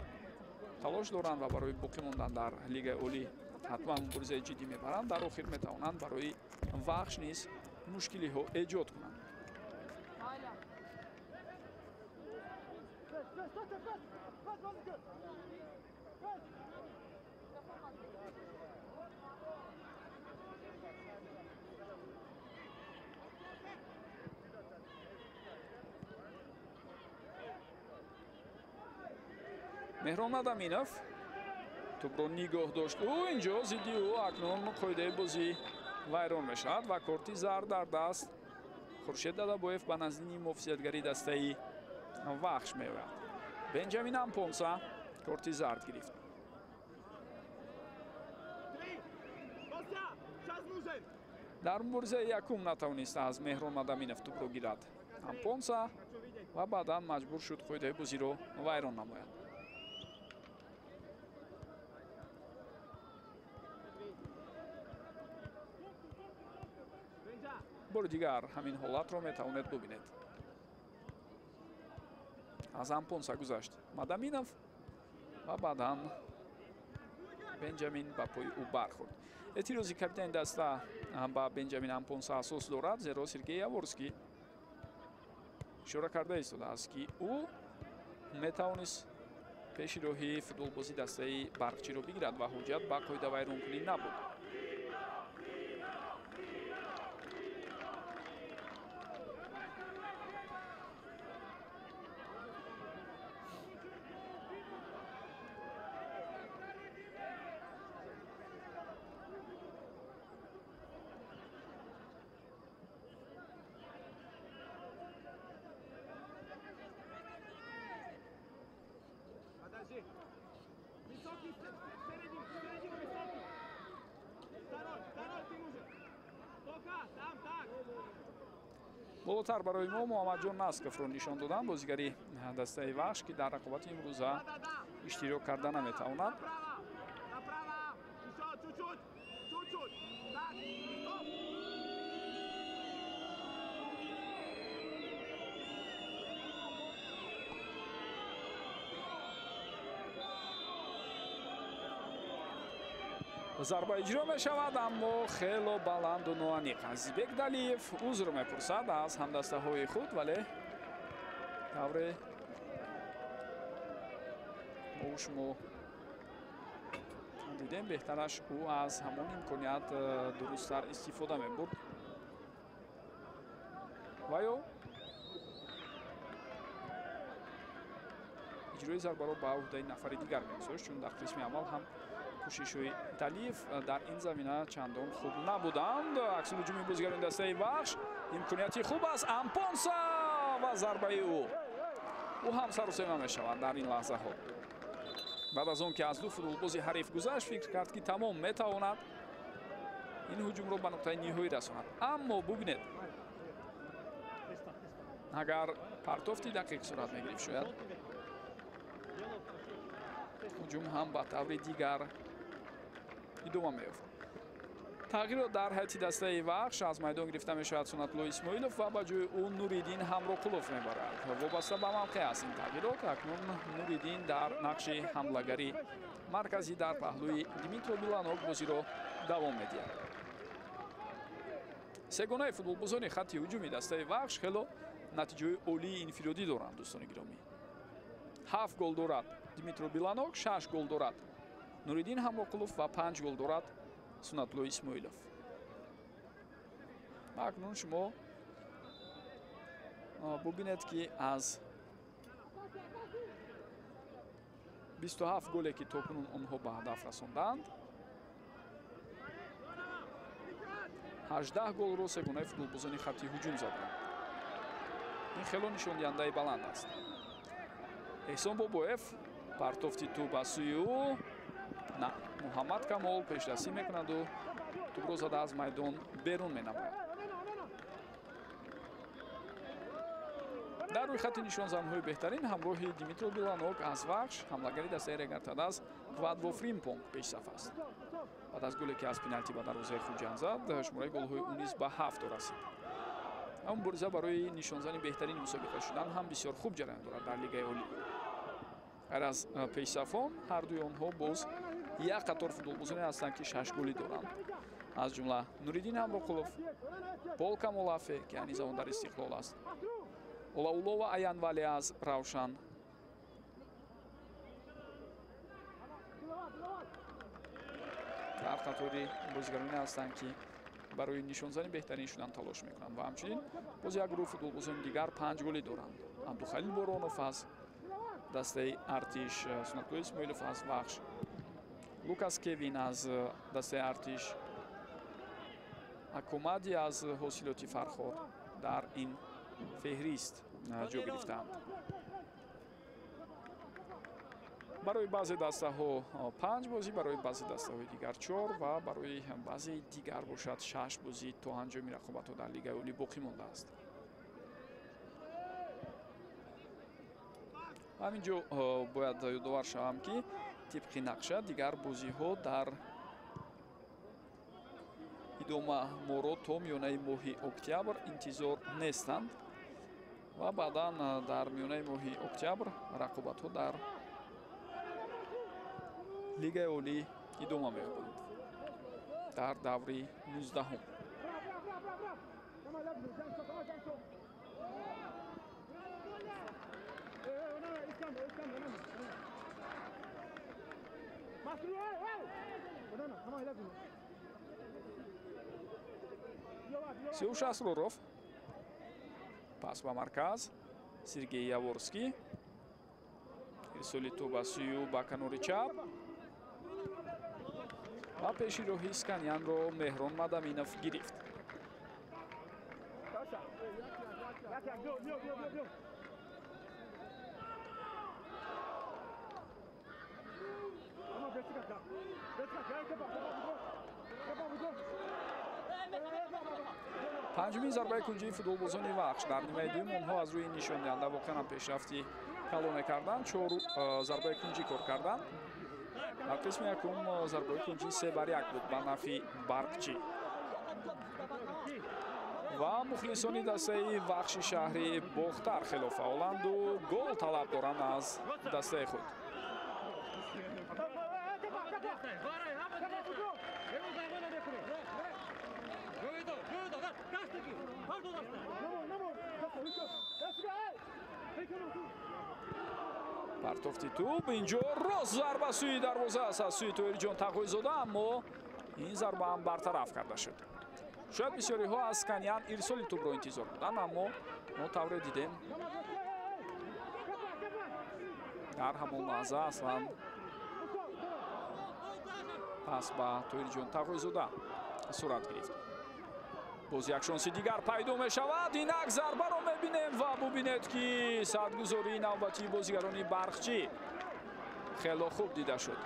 талош доранд ва барои боқӣ мондан дар Лигаи Олӣ ҳатман муборизаи ҷиддӣ мебаранд, дар охир метавонанд барои Вахш низ мушкилиҳо эҷод кунанд. Меҳрон Адаминов тӯбро нигоҳ дошт. Ӯ инҷо зидди ӯ акнун қоидаи бозӣ вайрон мешавад ва корти зард дар даст Хуршед Дадабоев ба назди муҳофизатгари дастаи Вахш меояд. Бенҷамин Ампонса корти зард гирифт. Дар муборизаи якум натавонист аз Меҳрон Мадаминов тӯбро гирад Ампонса ва баъдан маҷбур шуд қоидаи бозиро вайрон намояд. Бори дигар ҳамин ҳолатро метавонед бубинед. Аз Ампонса гузашт Мадаминов ва баъдан Бенҷамин ба пои ӯ бархӯрд. Эътирози капитани даста ба Бенҷамин Ампонса асос дорад, зеро Сергей Яворский ишора карда истодааст, ки ӯ метавонист пеши роҳи футболбози дастаи Барқчиро бигирад ва ҳуҷҷат ба қоидавайронкунӣ набуд. Болотар барои мо Муҳаммадҷон Насковро нишон доданд, бозигари дастаи Вахш, ки дар рақобати имрӯза иштирок карда наметавонад. Зарба иҷро мешавад, аммо хело баланду ноаниқ. Азизбек Далиев узр мепурсад аз ҳамдастаҳои худ, вале тавре мо шумо дидем, беҳтараш ӯ аз ҳамон имконият дурусттар истифода мебурд. Ва ё иҷрои зарбаро ба ӯҳдаи нафари дигар мегузошт, чун дар қисми аввал ҳам кӯшишҳои Далиев дар ин замина чандон хуб набуданд. Акси ҳуҷуми бозигарони дастаи Вахш, имконияти хуб аст. Ампонса ва зарбаи ӯ. Ӯ ҳам сарусема мешавад дар ин лаҳзаҳо. Баъд аз он ки аз ду футболбози ҳариф гузашт, фикр кард, ки тамом метавонад ин ҳуҷумро ба нуқтаи ниҳоӣ расонад. Аммо бубинед, агар партофти дақиқ сурат мегирифт, шояд ҳуҷум ҳам ба таври дигар идома меёфт. Тағйирот дар ҳайати дастаи Вахш аз майдон гирифта мешавад Сунатулло Исмоилов ва ба ҷои ӯ Нуриддин Ҳамроқулов мебарад. Вобаста ба мавқеъ аст ин тағйирот. Акнун Нуриддин дар нақши ҳамлагари марказӣ дар паҳлӯи Дмитро Биланок бозиро давом медиҳад. Сегонаи футболбозони хатти ҳуҷуми дастаи Вахш хело натиҷаҳои олии инфиродӣ доранд, дӯстони гиромӣ. 7 гол дорад Дмитро Биланок, 6 гол дорад Нуриддин Ҳамроқулов ва 5 гол дорад Сунатулло Исмоилов. Акнун шумо бубинед, ки аз 27 голе, ки то кунун онҳо ба ҳадаф расонданд, 18 голро сегонаи футболбозони хатти ҳуҷум заданд. Ин хело нишондиҳандаи баланд аст. Эҳсон Бобоев партофти тӯб ба сӯи ӯ. На, Муҳаммад Камол пешдастӣ мекунаду тӯбро зада аз майдон берун менамояд. Дар рӯйхати нишонзанҳои беҳтарин ҳамроҳи Дмитро Биланок аз Вахш ҳамлагари дастаи Регартадаз Квадво Фримпонг пешсаф аст. Баъд аз голе, ки аз пеналти ба дарвозаи Хуҷанд зад, шумораи голҳои ӯ низ ба 7 расид. Аммо мубориза барои нишонзани беҳтарини мусобиқа шудан ҳам бисёр хуб ҷараён дорад дар Лигаи Олӣ. Ғайр аз пешсафон, ҳардуи онҳо боз як қатор футболбозоне ҳастанд, ки 6 голӣ доранд. Аз ҷумла Нуриддин Ҳамроқулов, Пол Камолафе, ки айни замон дар Истиқлол аст, Олаулова Аянвале аз Равшан, дар қатори бозигароне ҳастанд, ки барои нишонзани беҳтарин шудан талош мекунанд ва ҳамчунин боз як гурӯҳ футболбозони дигар 5 голӣ доранд. Абдухалил Боронов аз дастаи Артиш, Сунатулло Исмоилов аз Вахш, Лукас Кевин аз дастаи Артиш, Акомади аз Ҳосилоти Фархор. Дар ин феҳрист ҷо гирифтаанд. Барои баъзе дастаҳо 5 бозӣ, барои баъзе дастаҳои дигар 4 ва барои баъзе дигар бошад 6 бозӣ то анҷоми рақобатҳо дар Лигаи Олӣ боқӣ мондааст. Ҳамин ҷо бояд ёдовар шавам, ки тибқи нақша дигар бозиҳо дар идома моро то миёнаи моҳи октябр интизор нестанд ва баъдан дар миёнаи моҳи октябр рақобатҳо дар Лигаи Олӣ идома меёбанд дар даври 19-ум. Сиёвуш Асроров, пас ба марказ Сергей Яворский, ирсоли тӯб ба сӯю ба канори чап ва пеши роҳи Исканянро Меҳрон Мадаминов гирифт. Панҷумин зарбаи кунҷии футболбозони Вахш дар нимаи дуюм онҳо аз рӯи нишондиҳанда воқеан пешрафти калоне карданд. 4 зарбаи кунҷӣ кор карданд. Дар қисми якум зарбаи кунҷӣ 3-1 буд ба нафи Барқчӣ. Ва мухлисони дастаи Вахши шаҳри Бохтар хело фаъоланду гол талаб доранд аз дастаи худ. Партофти тӯб инҷо рост зарба сӯи дарвоза аст аз сӯи Тоҳирҷон Тағойзода, аммо ин зарба ҳам бартараф карда шуд. Шояд бисёриҳо аз Канян ирсоли тӯбро интизор буданд, аммо мо тавре дидем дар ҳамон лаҳза аслан пас ба Тоҳирҷон Тағойзода сурат гирифт. Боз як шонси дигар пайдо мешавад. Инак зарбаро мебинем ва бубинед, ки садгузории навбатии бозигарони Барқчӣ хело хуб дида шуд.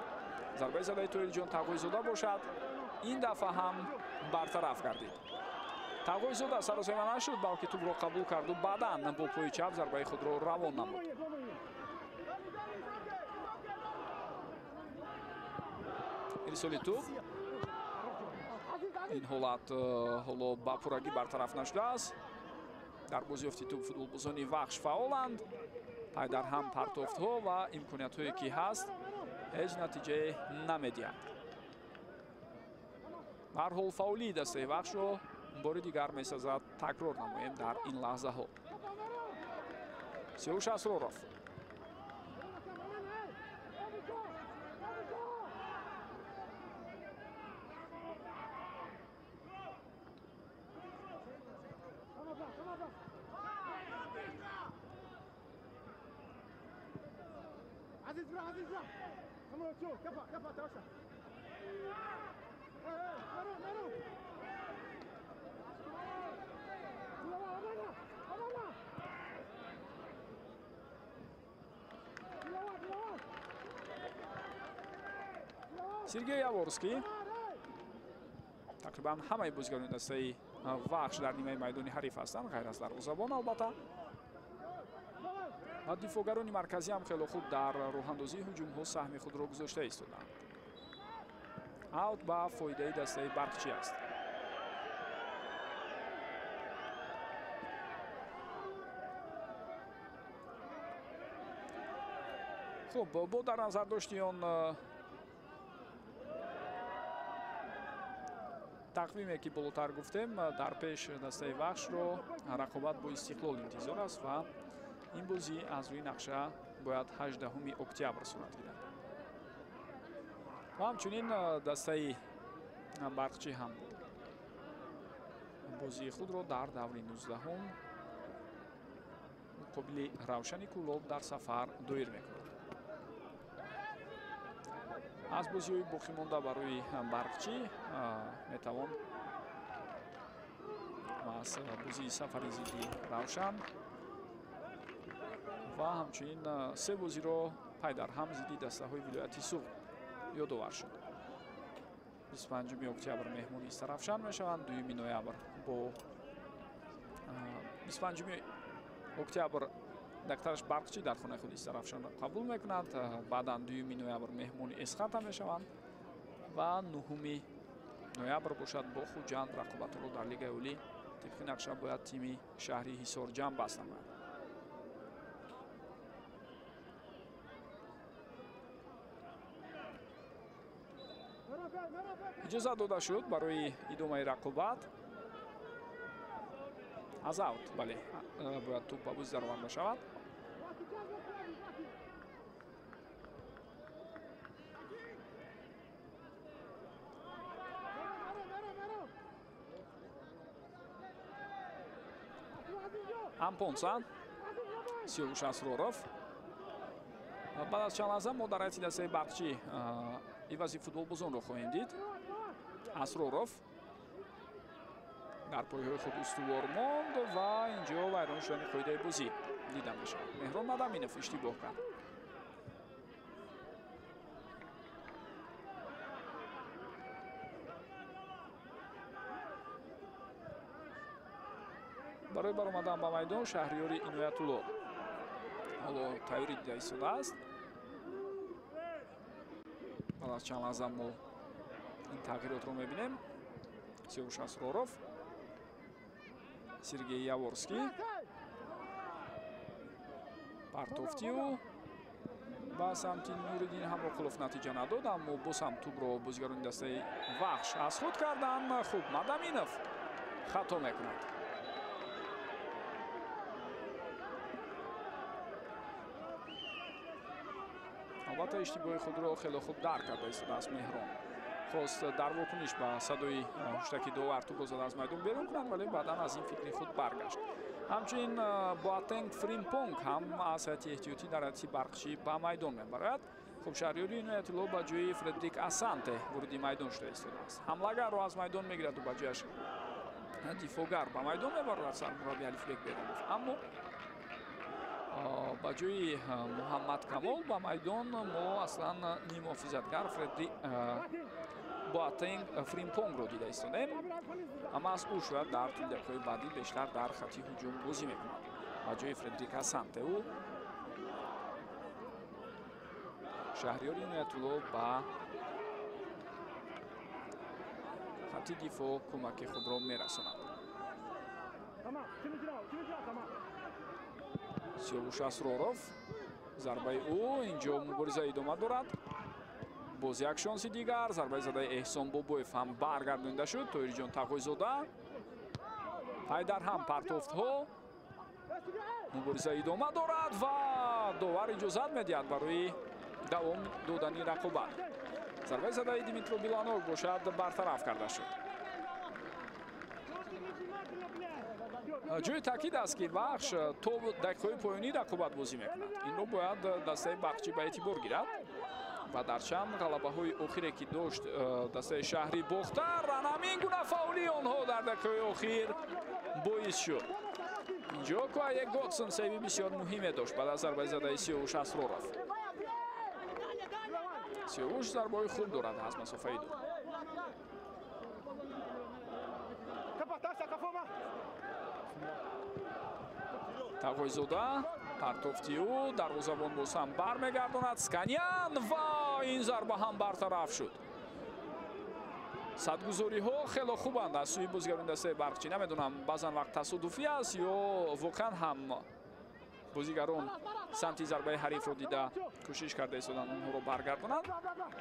Зарбаи задаи Тоҳирҷон Тағойзода бошад, ин дафъа ҳам бартараф гардид. Тағойзода саросема нашуд, балки тӯбро қабул карду баъдан бо пои чап зарбаи худро равон намуд. Ирсоли тӯб. Ин ҳолат ҳоло ба пуррагӣ бартараф нашудааст. Дар бозиёфти тӯб футболбозони Вахш фаъоланд. Пай дар ҳам партофтҳо ва имкониятҳое ки ҳаст ҳеҷ натиҷае намедиҳанд. Ба ҳар ҳол фаъолии дастаи Вахшро бори дигар месазад такрор намоем дар ин лаҳзаҳо. Сиёвуш Асроров. Сергей Яворский. Тақрибан ҳамаи бозигарони дастаи Вахш дар нимаи майдони ҳариф ҳастанд, ғайр аз дарвозабон албатта. Ва дифоъгарони марказӣ ҳам хело хуб дар роҳандозии ҳуҷумҳо саҳми худро гузошта истодаанд. Аут ба фоидаи дастаи Барқчӣ аст. Хуб, бо дар назар дошти он тақвиме ки болотар гуфтем, дар пеш дастаи Вахшро рақобат бо Истиқлол интизор аст ва ин бозӣ аз рӯи нақша бояд 18 октябр сурат гирад. Ва ҳамчунин дастаи Барқчӣ ҳам бозии худро дар даври 19-ум муқобили Равшани Кӯлоб дар сафар доир мекунад. Аз бозиҳои боқимонда барои Барқчӣ метавон Аз бозии сафари зидди Равшан ва ҳамчунин 3 бозиро пайдарҳам зидди дастаҳои вилояти Суғд ёдовар шуд. 25 октябр меҳмони Истаравшан мешаванд, 2 ноябр бо 25 октябр дактараш Барқчӣ дар хонаи худ Истаравшанро қабул мекунад, баъдан 2 ноябр меҳмони Эсхата мешаванд ва 9 ноябр бошад бо Хуҷанд рақобатро дар Лигаи Олӣ тибқи нақша бояд тими шаҳри Ҳисор ҷамъ баст намояд. Иҷозат дода шуд барои идомаи рақобат. Аз аут, бале, бояд тӯп ба бозӣ дароварда шавад. Ампонса, Сиёвуш Асроров. Баъд аз чанд лаҳза мо дар ҳайати дастаи Барқчӣ ивази футболбозонро хоҳем дид. Асроров дар пойҳои худ устувор монд ва инҷо вайрон шудани қоидаи бозӣ дида мешавад. Меҳрон Мадаминов иштибоҳ кард. Барои баромадан ба майдон Шаҳриёри Иноятулло ҳоло тайёрӣ дида истодааст. Баъд аз чанд лаҳза мо ин тағйиротро мебинем. Сиёвуш Асроров, Сергей Яворский партофтиу ба самти Нуриддин Ҳамроқулов натиҷа надод, аммо боз ҳам тӯбро бозигарони дастаи Вахш аз худ карданд. Хуб, Мадаминов хато мекунад. Албатта иштибоҳи худро хеле хуб дарк карда истодааст Меҳрон. Хост дар вокуниш ба садои ҳуштаки довар тӯбро зада аз майдон берун кунад, вале баъдан аз ин фикри худ баргашт. Ҳамчунин Боатенг Фримпонг ҳам аз ҳайати эҳтиётӣ дар ҳайати Барқчӣ ба майдон мебарад. Хуб, Шаҳриёри Иноятулло ба ҷои Фредерик Асанте вориди майдон шуда истодааст. Ҳамлагарро аз майдон мегираду ба ҷояш дифоъгар ба майдон мебарад сармурабби Алифбек Беронов. Аммо ба ҷои Муҳаммад Камол ба майдон мо аслан нимуҳофизатгар Фредерик Боатенг Фримпонгро дида истодем. Аммо аз ӯ шояд дар тӯли дақиқаҳои баъдӣ бештар дар хати ҳуҷум бозӣ мекунад. Ба ҷои Фредерик Асанте ӯ Шаҳриёри Иноятулло ба хати дифоъ кӯмаки худро мерасонад. Сиёвуш Асроров, зарбаи ӯ инҷо мубориза идома дорад. Боз як шонси дигар, зарбаи задаи Эҳсон Бобоев ҳам баргардонида шуд. Тоҳирҷон Тағойзода, пайдарҳам партофтҳо, мубориза идома дорад ва довар иҷозат медиҳад барои давом додани рақобат. Зарбаи задаи Димитро Биланов бошад бартараф карда шуд. Ҷои таъкид аст, ки Вахш то дақиқаҳои поёнӣ рақобат бозӣ мекунад. Инро бояд дастаи Барқчӣ ба эътибор гирад ва дар чанд ғалабаҳои охире ки дошт дастаи шаҳри Бохтар, ҳамин гуна фаъолии онҳо дар дақиқаҳои охир боис шуд. Инҷо Куае Готсон сейви бисёр муҳиме дошт баъд аз зарбаи задаи Сиёвуш Асроров. Сиёвуш зарбаҳои хуб дорад аз масофаи дур. Тағойзода, партофти ӯ дарвозабон боз ҳам бармегардонад. Сканян ва ин зарба ҳам бартараф шуд. Садгузориҳо хело хубанд аз сӯи бозигарони дастаи Барқчӣ. Намедонам, баъзан вақт тасодуфӣ аст ё воқеан ҳам бозигарон самти зарбаи ҳарифро дида кӯшиш карда истоданд онҳоро баргардонанд,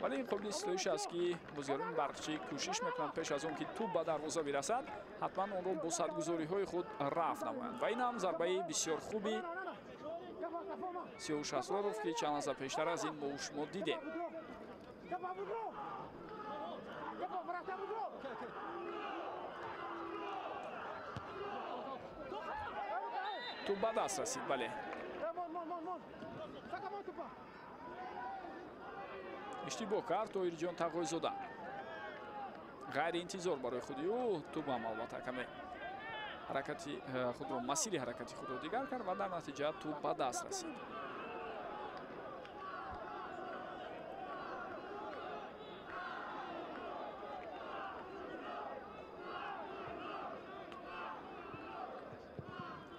вале ин қобили ситоиш аст, ки бозигарони Барқчӣ кӯшиш мекунанд пеш аз он ки тӯб ба дарвоза бирасад, ҳатман онро бо садгузориҳои худ рафт намоянд. Ва ин ҳам зарбаи бисёр хуби Сиёвуш Асроров, ки чанд лаҳза пештар аз ин мо шумо дидем. Тӯб ба даст расид, бале. Иштибоҳ кард Тоҳирҷон Тағойзода. Ғайриинтизор барои худи ӯ, тӯб ҳам албатта каме Ҳаракати худро, масири ҳаракати худро дигар кард ва дар натиҷа тӯб ба даст расид.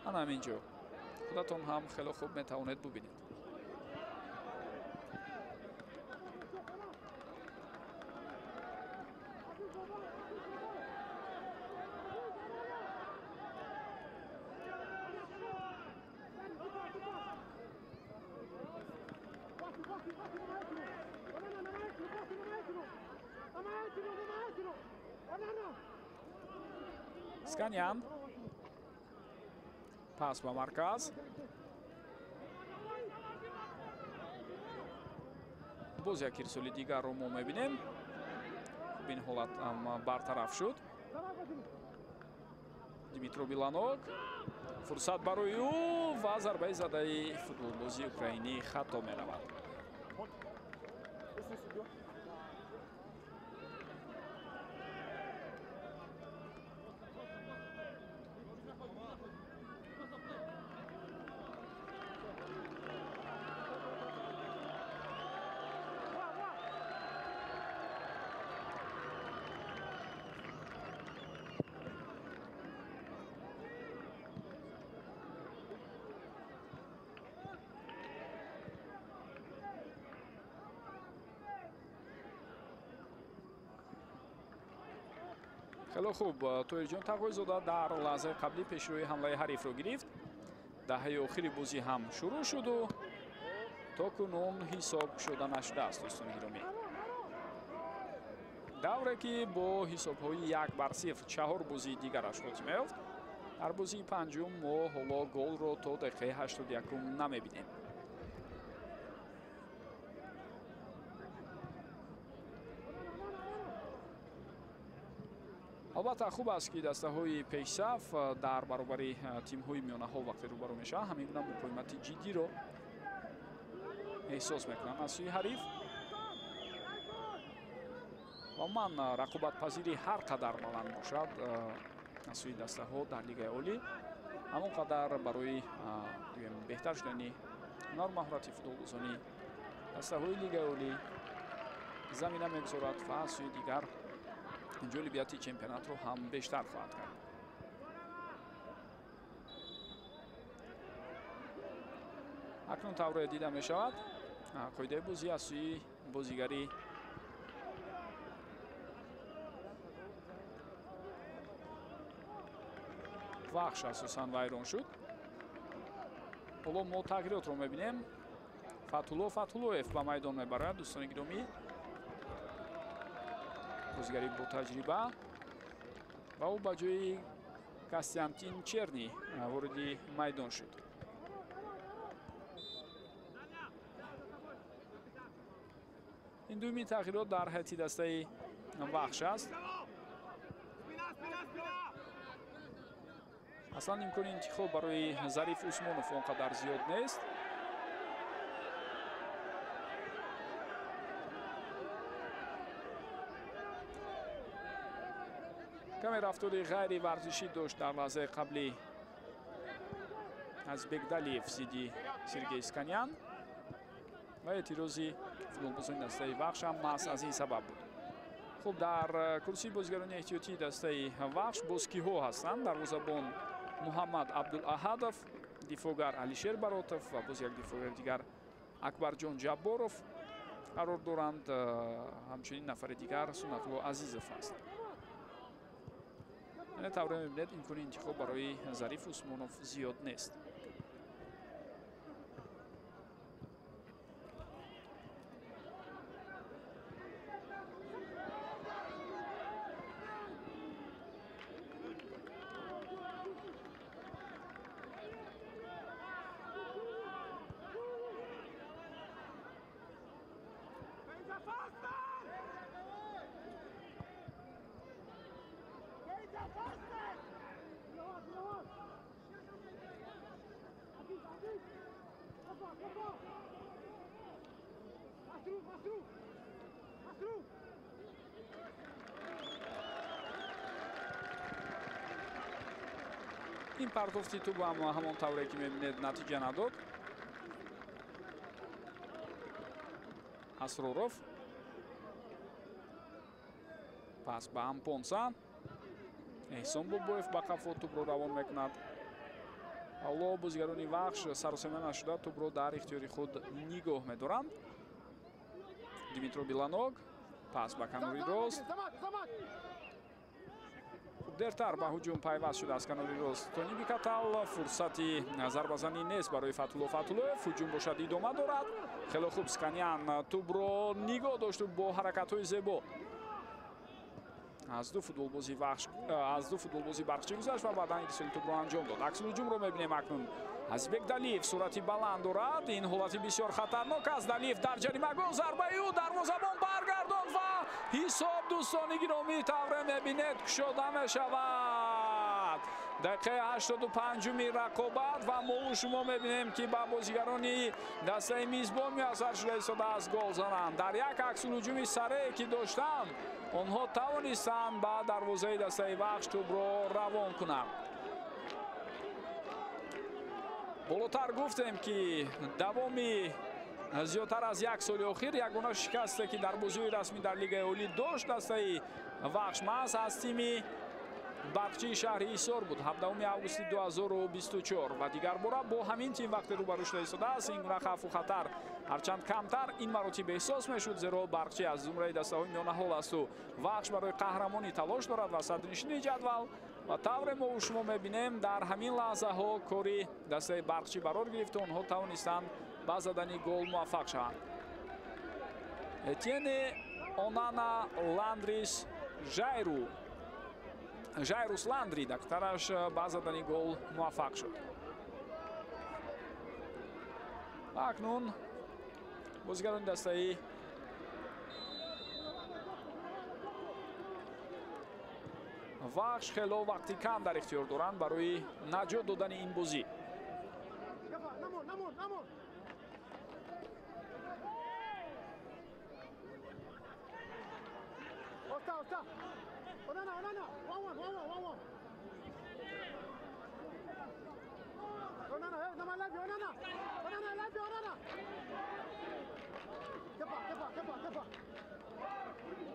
Ана ҳамин ҷо худатон ҳам хеле хуб метавонед бубинед. Сканян. Пас ба марказ. Боз як ирсоли дигарро мо мебинем. Хуб, ин ҳолат бартараф шуд. Дмитро Биланок. Фурсат барои ӯ ва зарбаи задаи футболбози украинӣ хато меравад. Хеле хуб, Тоирҷон Тағойзода дар лаҳзаи қаблӣ пешрӯи ҳамлаи ҳарифро гирифт. Даҳаи охири бозӣ ҳам шурӯъ шуду то кунун ҳисоб шуда нашудааст, дӯстони гиромӣ. Давре ки бо ҳисобҳои 1-0 чаҳор бозии дигараш хотима ёфт, дар бозии панҷум мо ҳоло голро то дақиқаи 81 намебинем. Албатта хуб аст ки дастаҳои пешсаф дар баробари тимҳои миёнаҳо вақте рӯбарӯ мешаванд, ҳамин гуна муқовимати ҷиддиро эҳсос мекунанд аз сӯи ҳариф. Ва ман рақобатпазирӣ ҳар қадар баланд бошад аз сӯи дастаҳо дар Лигаи Олӣ, ҳамон қадар барои беҳтар шудани ҳунару маҳорати футболбозони дастаҳои Лигаи Олӣ замина мегузорад ва аз сӯи дигар ҷолибияти чемпионатро ҳам бештар хоҳад кард. Акнун тавре дида мешавад, қоидаи бозӣ аз сӯи бозигари Вахш асосан вайрон шуд. Ҳоло мо тағйиротро мебинем. Фатулло Фатуллоев ба майдон мебарад, дӯстони гиромӣ. Бозигари бо таҷриба ва ӯ ба ҷои Костянтин Черни вориди майдон шуд. Ин дуюмин тағйирот дар ҳайати дастаи Вахш аст. Аслан имкони интихоб барои Зариф Усмонов он қадар зиёд нест. Каме рафтори ғайриварзишӣ дошт дар лаҳзаи қаблӣ аз Бекдалиев зидди Сергей Сканян ва эътирози футболбозони дастаи Вахш ҳам маҳз аз ин сабаб буд. Хуб, дар курсии бозигарони эҳтиётии дастаи Вахш боз киҳо ҳастанд? Дарвозабон Муҳаммад Абдулаҳадов, дифоъгар Алишер Баротов ва боз як дифоъгари дигар Акбарҷон Ҷабборов қарор доранд. Ҳамчунин нафари дигар Сунатулло Азизов аст. Яъне тавре мебинед, имкони интихоб барои Зариф Усмонов зиёд нест. Ин партофти тӯб ҳам ҳамон тавре ки мебинед натиҷа надод. Асроров пас ба Ампонса. Эҳсон Бобоев ба қафо тӯбро равон мекунад. Ҳоло бозигарони Вахш саросема нашуда тӯбро дар ихтиёри худ нигоҳ медоранд. Димитро Биланог пас ба канори рост. Хуб, дертар ба ҳуҷум пайваст шудааст канори рост Тони Бикатал. Фурсати зарбазанӣ нест барои Фатулло Фатуллоев. Ҳуҷум бошад идома дорад. Хеле хуб Сканян тӯбро нигоҳ дошту бо ҳаракатҳои зебо аз ду футболбози Вахш, аз ду футболбози Барқчӣ гузашт ва баъдан ирсоли тӯбро анҷом дод. Аксулҳуҷумро мебинем акнун. Азизбек Далиев сурати баланд дорад. Ин ҳолати бисёр хатарнок аст. Далиев дар ҷаримагоҳ, зарбаи ӯ дарвозабон баргардонд ва ҳисоб, дӯстони гиромӣ, тавре мебинед, кушода мешавад. Дақиқаи 85-уми рақобат ва мо шумо мебинем ки ба бозигарони дастаи мизбон муяссар шуда истодааст гол зананд. Дар як аксулҳуҷуми сарее ки доштанд, онҳо тавонистанд ба дарвозаи дастаи Вахш тӯбро равон кунанд. Болотар гуфтем ки давоми зиёдтар аз як соли охир ягона шикасте ки дар бозиҳои расмӣ дар Лигаи Олӣ дошт дастаи Вахш маҳз аз тими Барқчии шаҳри Ҳисор буд 17 августи 2024 ва дигар бора бо ҳамин тим вақте рӯбарӯ шуда истодааст. Ин гуна хавфу хатар ҳарчанд камтар ин маротиб эҳсос мешуд, зеро Барқчӣ аз зумраи дастаҳои миёнаҳол асту Вахш барои қаҳрамонӣ талош дорад ва садрнишини ҷадвал. Ва тавре мо шумо мебинем, дар ҳамин лаҳзаҳо кори дастаи Барқчӣ барор гирифту онҳо тавонистанд ба задани гол муваффақ шаванд. Этьене Онана Ландрис Жайру Жайрус Ландри дактараш ба задани гол муваффақ шуд. Ва акнун бозигарони дастаи Вахш хело вақти кам дар ихтиёр доранд барои наҷот додани ин бозӣ.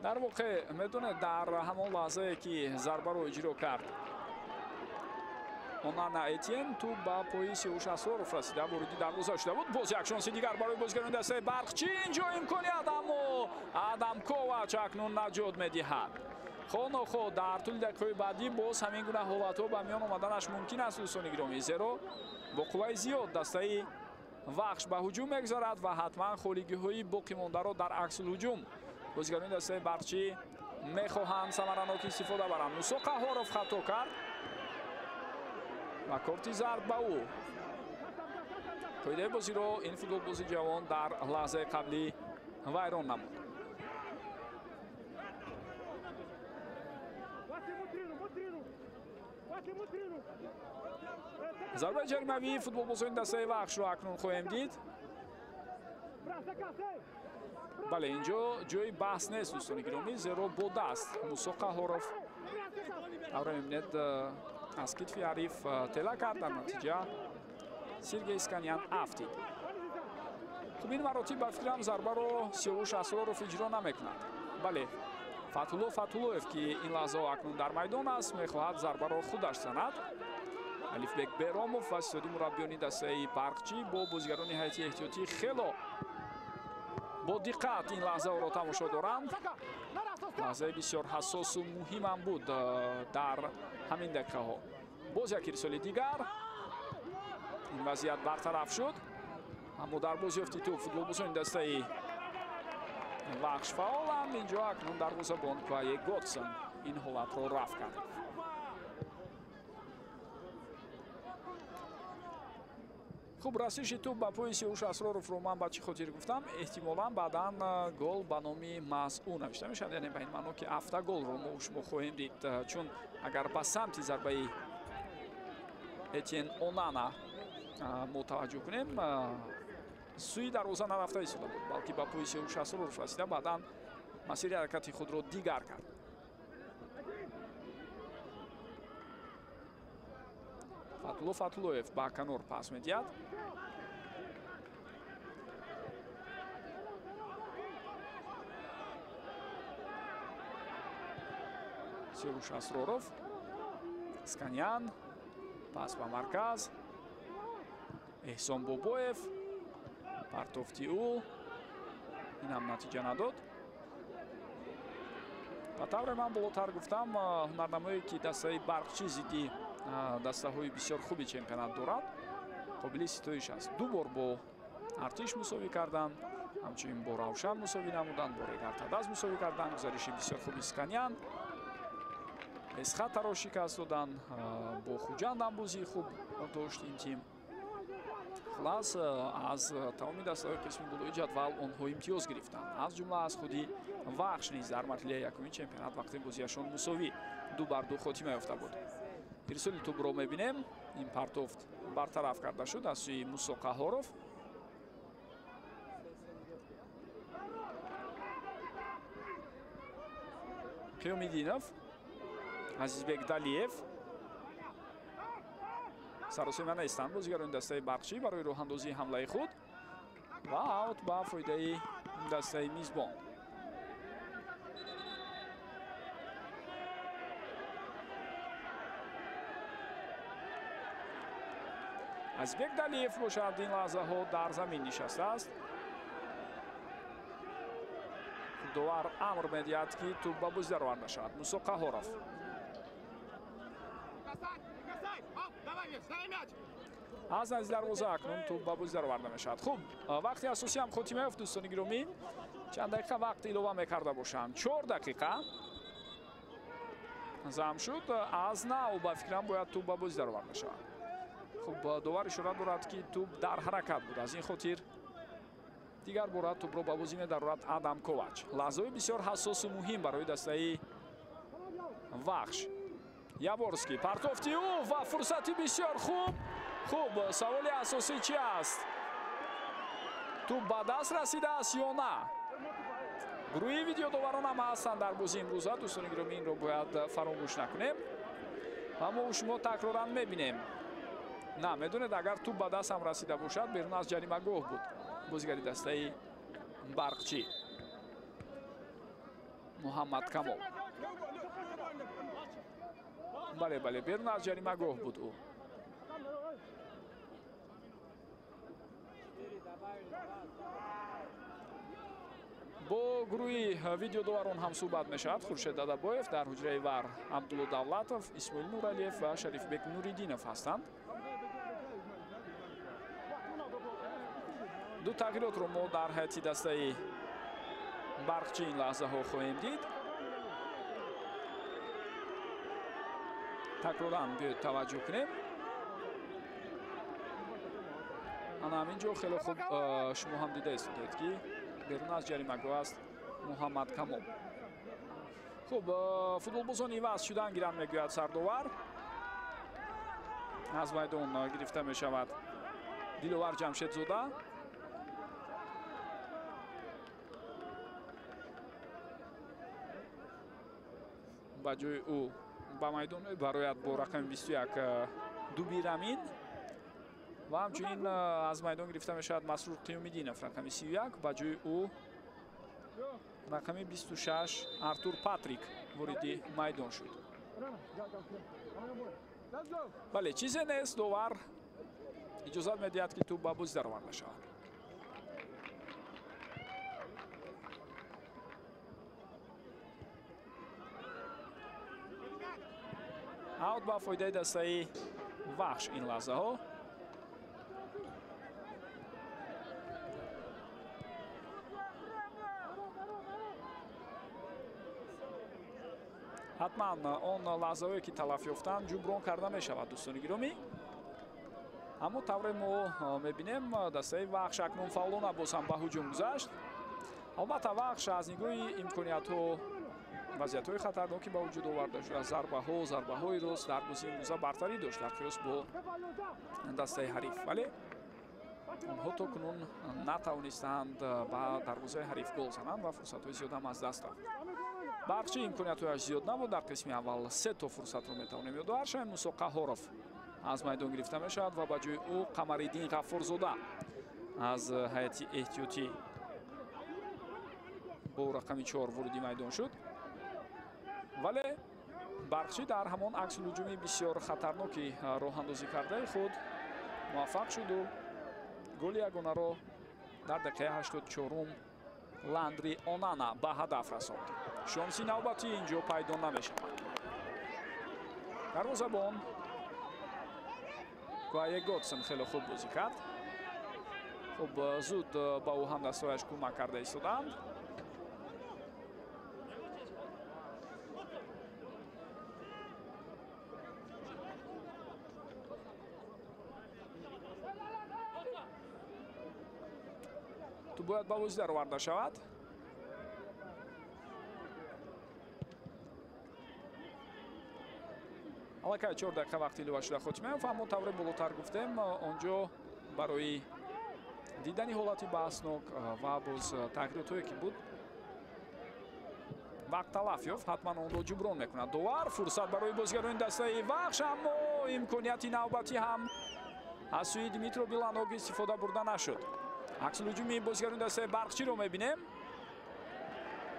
Дар воқеъ медонед, дар ҳамон лаҳзае ки зарбаро иҷро кард Онана Этьен, тӯб ба пои Сиёвуш Асроров расида вориди дарвоза шуда буд. Боз як шонси дигар барои бозигарони дастаи Барқчӣ. Инҷо имконият, аммо Адам Ковач акнун наҷот медиҳад. Хонохо дар тӯли дақиқаҳои баъдӣ боз ҳамин гуна ҳолатҳо ба миён омаданаш мумкин аст, дӯстони гиромӣ, зеро бо қувваи зиёд дастаи Вахш ба ҳуҷум мегузарад ва ҳатман холигиҳои боқимондаро дар аксулҳуҷум бозигарони дастаи Барқчӣ мехоҳанд самаранок истифода баранд. Мусо Қаҳоров хато кард ва корти зард ба ӯ. Қоидаи бозиро ин футболбози ҷавон дар лаҳзаи қаблӣ вайрон намуд. Зарбаи ҷаримавии футболбозони дастаи Вахшро акнун хоҳем дид. Бале, инҷо ҷои баҳс нест, дӯстони гиромӣ, зеро бо даст Мусо Қаҳоров тавре мебинед аз китфи ҳариф тела кард, дар натиҷа Сергей Сканян афтид. Хуб, ин маротиб ба фикрам зарбаро Сиёвуш Асроров иҷро намекунад. Бале, Фатулло Фатуллоев ки ин лаҳзаҳо акнун дар майдон аст, мехоҳад зарбаро худаш занад. Алифбек Беромов ва ситоди мураббиёни дастаи Барқчӣ бо бозигарони ҳайати эҳтиётӣ хело бо диққат ин лаҳзаҳоро тамошо доранд. Лаҳзаи бисёр ҳассосу муҳимам буд дар ҳамин дақиқаҳо. Боз як ирсоли дигар. Ин вазъият бартараф шуд, аммо дар бозёфти тӯб футболбозони дастаи Вахш фаъоланд. Инҷо акнун дарвозабон Квае Готсон ин ҳолатро рафт кард. Хуб, расиши тӯб ба пои Сиёвуш Асроровро ман ба чӣ хотир гуфтам? Эҳтимолан баъдан гол ба номи маҳз ӯ навишта мешавад, яъне ба ин маъно ки автоголро мо шумо хоҳем дид, чун агар ба самти зарбаи Этьен Онана мо таваҷҷӯҳ кунем, сӯи дарвоза нарафта истода буд, балки ба пои Сиёвуш Асроров расида баъдан масири ҳаракати худро дигар кард. Фатулло Фатуллоев ба канор пас медиҳад. Сируш Асроров. Сканян. Пас ба марказ. Эҳсон Бобоев. Партофти ӯ. Инам натиҷа надод. Ба тавре ман болотар гуфтам, ҳунарнамое ки дастаи Барқчӣ зидди дастаҳои бисёр хуби чемпионат дорад, қобили ситоиш аст. Ду бор бо Артиш мусовӣ карданд, ҳамчунин бо Равшан мусовӣ намуданд, бо Регартадаз мусовӣ карданд. Гузариши бисёр хуби Сканян. Эсхатаро шикаст доданд, бо Хуҷанд ҳам бозии хуб дошт ин тим. Хулас, аз тамоми дастаҳои қисми болои ҷадвал онҳо имтиёз гирифтанд, аз ҷумла аз худи Вахш низ дар марҳилаи якуми чемпионат вақти бозиашон мусовӣ 2-2 хотима ёфта буд. Ирсоли тӯбро мебинем. Ин партофт бартараф карда шуд аз сӯи Мусо Қаҳоров. Қиёмиддинов, Азизбек Далиев. Саросема нестанд бозигарони дастаи Барқчӣ барои роҳандозии ҳамлаи худ ва аут ба фоидаи дастаи мизбон. Азизбек Далиев бошад ин лаҳзаҳо дар замин нишастааст. Довар амр медиҳад, ки тӯб ба бозӣ дароварда шавад. Мусо Қаҳоров. Аз назди дарвоза акнун тӯб ба бозӣ дароварда мешавад. Хуб, вақти асосӣ ҳам хотима ёфт, дӯстони гиромӣ. Чанд дақиқа вақт илова мекарда бошанд? 4 дақиқа зам шуд. Аз нав ба фикрам бояд тӯб ба бозӣ дароварда шавад. Хуб, довар ишора дорад, ки тӯб дар ҳаракат буд. Аз ин хотир дигар бора тӯбро ба бозӣ медарорад Адам Ковач. Лаҳзаҳои бисёр ҳассосу муҳим барои дастаи Вахш. Яворский, партофти ӯ ва фурсати бисёр хуб. Хуб, саволи асосӣ чи аст? Тӯб ба даст расидааст ё на? Гурӯҳи видеодоварон ҳам ҳастанд дар бозии имрӯза. Дӯстони гиромӣ, инро бояд фаромӯш накунем ва мо шумо такроран мебинем. На, медонед, агар тӯб ба даст ҳам расида бошад, берун аз ҷаримагоҳ буд бозигари дастаи Барқчӣ Муҳаммад Камол. Бале, бале, берун аз ҷаримагоҳ буд ӯ. Бо гурӯҳи видеодоварон ҳам суҳбат мешавад. Хуршед Дадабоев дар ҳуҷраи вар, Абдулло Давлатов, Исмоил Нуралиев ва Шарифбек Нуриддинов ҳастанд. Ду тағйиротро мо дар ҳайати дастаи Барқчӣ ин лаҳзаҳо хоҳем дид. Такроран биёед таваҷҷӯҳ кунем. Ана ҳамин ҷо хеле хуб шумо ҳам дида истодаед, ки берун аз ҷаримагоҳ аст Муҳаммад Камол. Хуб, футболбозон иваз шудан гиранд, мегӯяд сардовар. Аз майдон гирифта мешавад Диловар Ҷамшедзода. Ба ҷои ӯ ба майдон барояд бо рақами 21 Дубирамин ва ҳамчунин аз майдон гирифта мешавад Масрур Қиёмиддинов рақами 31, ба ҷои ӯ рақами 26 Артур Патрик вориди майдон шуд. Бале, чизе нест, довар иҷозат медиҳад, ки тӯб ба бозӣ дароварда шавад. Аут ба фоидаи дастаи Вахш ин лаҳзаҳо. Ҳатман он лаҳзаҳое ки талаф ёфтанд ҷуброн карда мешавад, дӯстони гиромӣ. Аммо тавре мо мебинем, дастаи Вахш акнун фаъолона боз ҳам ба ҳуҷум гузашт. Албатта, Вахш аз нигоҳи имкониятҳо, вазъиятҳои хатарноки ба вуҷуд оварда шуда, зарбаҳои рост дар бозии имрӯза бартарӣ дошт дар қиёс бо дастаи ҳариф, вале онҳо то кунун натавонистанд ба дарвозаи ҳариф гол зананд ва фурсатҳои зиёд ҳам аз даст рафт. Барқчӣ имкониятҳояш зиёд набуд. Дар қисми аввал се то фурсатро метавонем ёдовар шавем. Мусо Қаҳоров аз майдон гирифта мешавад ва ба ҷои ӯ Қамариддин Ғаффорзода аз ҳайати эҳтиётӣ бо рақами 4 вориди майдон шуд. Вале Барқчӣ дар ҳамон аксулҳуҷуми бисёр хатарноки роҳандозӣ кардаи худ муваффақ шуду голи ягонаро дар дақиқаи 84-ум Ландри Онана ба ҳадаф расонд. Шонси навбатӣ инҷо пайдо намешавад. Дарвозабон Куае Готсон хеле хуб бозӣ кард. Хуб, зуд ба ӯ ҳамдастҳояш кӯмак карда истоданд. Ту бояд ба бозӣ дароварда шавад. Аллакай 4 дақиқа вақти илова шуда хотима ёфт, аммо тавре болотар гуфтем, онҷо барои дидани ҳолати баҳснок ва боз тағйиротҳое ки буд вақт талаф ёфт, ҳатман онро ҷуброн мекунад. Довар фурсат барои бозигарони дастаи Вахш, аммо имконияти навбатӣ ҳам аз сӯи Дмитро Биланок истифода бурда нашуд. Аксулҳуҷуми бозигарони дастаи Барқчиро мебинем.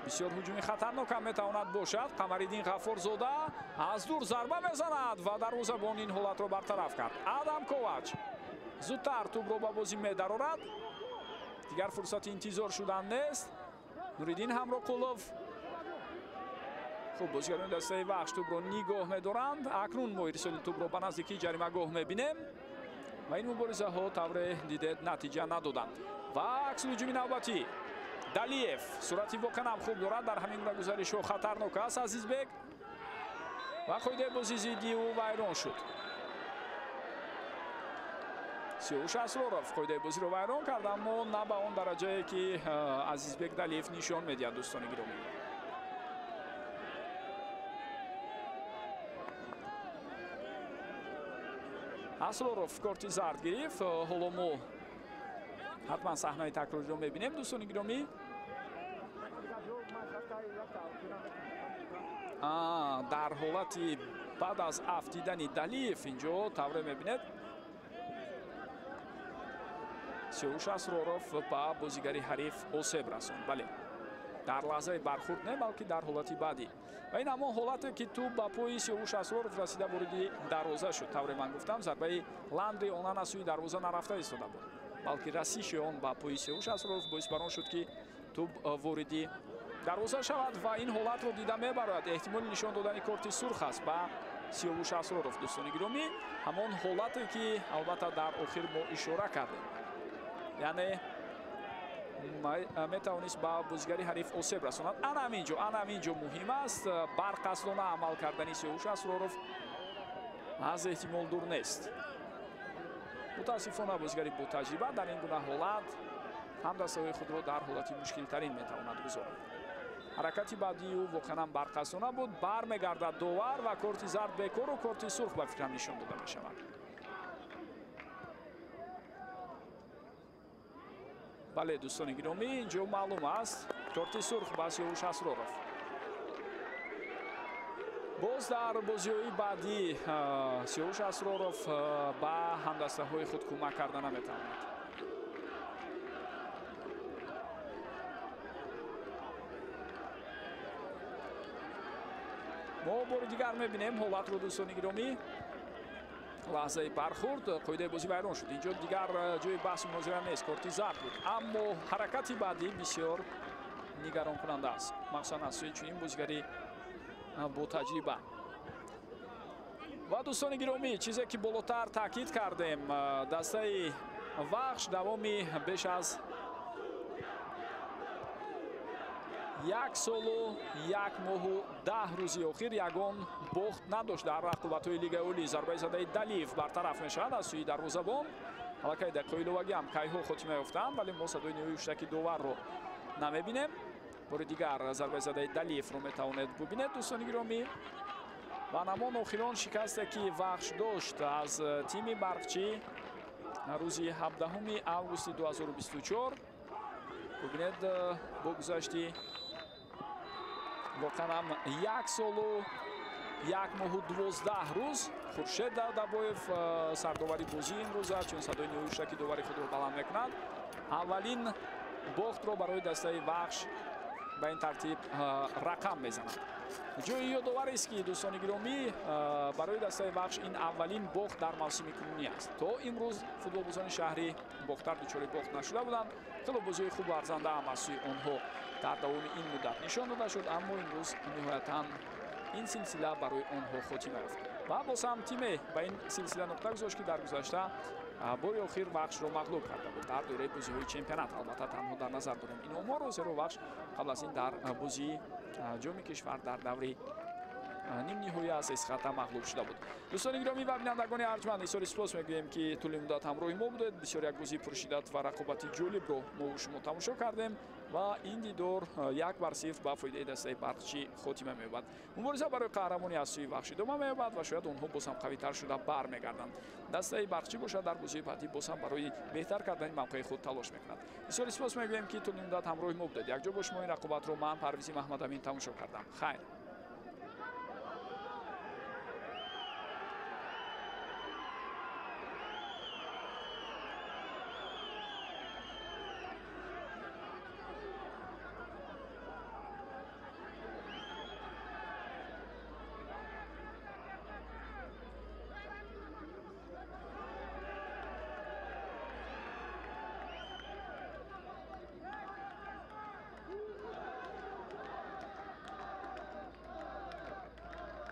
Бисёр ҳуҷуми хатарнок ҳам метавонад бошад. Қамариддин Ғаффорзода аз дур зарба мезанад ва дарвозабон ин ҳолатро бартараф кард. Адам Ковач зудтар тӯбро ба бозӣ медарорад. Дигар фурсати интизор шудан нест. Нуриддин Ҳамроқулов. Хуб, бозигарони дастаи Вахш тӯбро нигоҳ медоранд. Акнун мо ирсоли тӯбро ба наздикии ҷаримагоҳ мебинем ва ин муборизаҳо тавре дидед натиҷа надоданд. Ва аксулҳуҷуми навбатӣ Далиев суръати воқеан ҳам хуб дорад. Дар ҳамин гуна гузаришҳо хатарнок аст Азизбек ва қоидаи бозӣ зидди ӯ вайрон шуд. Сиёвуш Асроров қоидаи бозиро вайрон кард, аммо на ба он дараҷае ки Азизбек Далиев нишон медиҳад. Дӯстони гиромӣ, Асроров корти зард гирифт. Ҳоло мо ҳатман саҳнаи такрориро мебинем. Дӯстони гиромӣ, дар ҳолати баъд аз афтидани Далиев инҷо тавре мебинед Сиёвуш Асроров ба бозигари ҳариф осеб расонд. Бале, дар лаҳзаи бархурд не, балки дар ҳолати баъдӣ. Ва ин ҳамон ҳолате ки тӯб ба пои Сиёвуш Асроров расида вориди дарвоза шуд. Тавре ман гуфтам, зарбаи Ландри Онана сӯи дарвоза нарафта истода буд, балки расиши он ба пои Сиёвуш Асроров боис бар он шуд, ки тӯб вориди дарвоза шавад ва ин ҳолатро дида мебарояд. Эҳтимоли нишон додани корти сурх аст ба Сиёвуш Асроров. Дӯстони гиромӣ, ҳамон ҳолате ки албатта дар охир мо ишора кардем, яъне метавонист ба бозигари ҳариф осеб расонад. Ана ҳамин ҷо муҳим аст. Барқасдона амал кардани Сиёвуш Асроров аз эҳтимол дур нест. Мутаассифона бозигари ботаҷриба дар ин гуна ҳолат ҳамдастаҳои худро дар ҳолати мушкилтарин метавонад гузорад. Ҳаракати баъдии ӯ воқеан ҳам барқасдона буд. Бармегардад довар ва корти зард бекору корти сурх ба фикрам нишон дода мешавад. Бале, дӯстони гиромӣ, инҷо маълум аст, корти сурх ба Сиёвуш Асроров. Боз дар бозиҳои баъдӣ Сиёвуш Асроров ба ҳамдастаҳои худ кӯмак карда наметавонад. Мо бори дигар мебинем ҳолатро, дӯстони гиромӣ. Лаҳзаи бархурд қоидаи бозӣ вайрон шуд. Инҷо дигар ҷои баҳсу мунозира нест, корти зард буд, аммо ҳаракати баъдӣ бисёр нигаронкунанда аст, махсусан аз сӯи чунин бозигари ботаҷриба. Ва дӯстони гиромӣ, чизе ки болотар таъкид кардем, дастаи Вахш давоми беш аз 1 солу 1 моҳу 10 рӯзи охир ягон бохт надошт дар рақобатҳои Лигаи Олӣ. Зарбаи задаи Далиев бартараф мешавад аз сӯи дарвозабон. Аллакай дақиқаҳои иловагӣ ҳам кайҳо хотима ёфтанд, вале мо садои ниҳоии ҳуштаки доварро намебинем. Бори дигар зарбаи задаи Далиевро метавонед бубинед, дӯстони гиромӣ. Ва намон охирон шикасте ки Вахш дошт аз тими Барқчӣ рӯзи 17 августи 2024. Бубинед, бо гузашти воқеан ҳам 1 солу 1 моҳу 12 рӯз Хуршед Давдабоев сардовари бозии имрӯза, чун садои ниҳоии ки довари худро баланд мекунад, аввалин бохтро барои дастаи Вахш ба ин тартиб рақам мезанад. Ҷои ёдоварест, ки, дӯстони гиромӣ, барои дастаи Вахш ин аввалин бохт дар мавсими кунунӣ аст. То имрӯз футболбозони шаҳри Бохтар дучори бохт нашуда буданд. Хело бозиҳои хубу арзанда ҳам аз сӯи онҳо дар давоми ин муддат нишон дода шуд, аммо имрӯз ниҳоятан ин силсила барои онҳо хотима ёфт ва боз ҳам тиме ба ин силсила нуқта гузошт, ки дар гузашта бори охир Вахшро мағлуб карда буд дар доираи бозиҳои чемпионат. Албатта, танҳо дар назар дорем ин оморро, зеро Вахш қабл аз ин дар бозии Ҷоми кишвар дар даври нимниҳоя аз Эсхата мағлуб шуда буд. Дӯстони гиромӣ ва бинандагони арҷманд, изҳори сипос мегӯем, ки тӯли муддат ҳамроҳи мо будед. Бисёр як бозии пуршиддат ва рақобати ҷолибро мо шумо тамошо кардем ва ин дидор 1-0 ба фоидаи дастаи Барқчӣ хотима меёбад. Мубориза барои қаҳрамонӣ аз сӯи Вахш идома меёбад ва шояд онҳо боз ҳам қавитар шуда бармегарданд. Дастаи Барқчӣ бошад, дар бозии баъдӣ боз ҳам барои беҳтар кардани мавқеи худ талош мекунад. Бисёри сипос мегӯем, ки тӯли муддат ҳамроҳи мо будед. Якҷо бо шумо ин рақобатро ман, Парвизи Маҳмадамин, тамошо кардам. Хайр.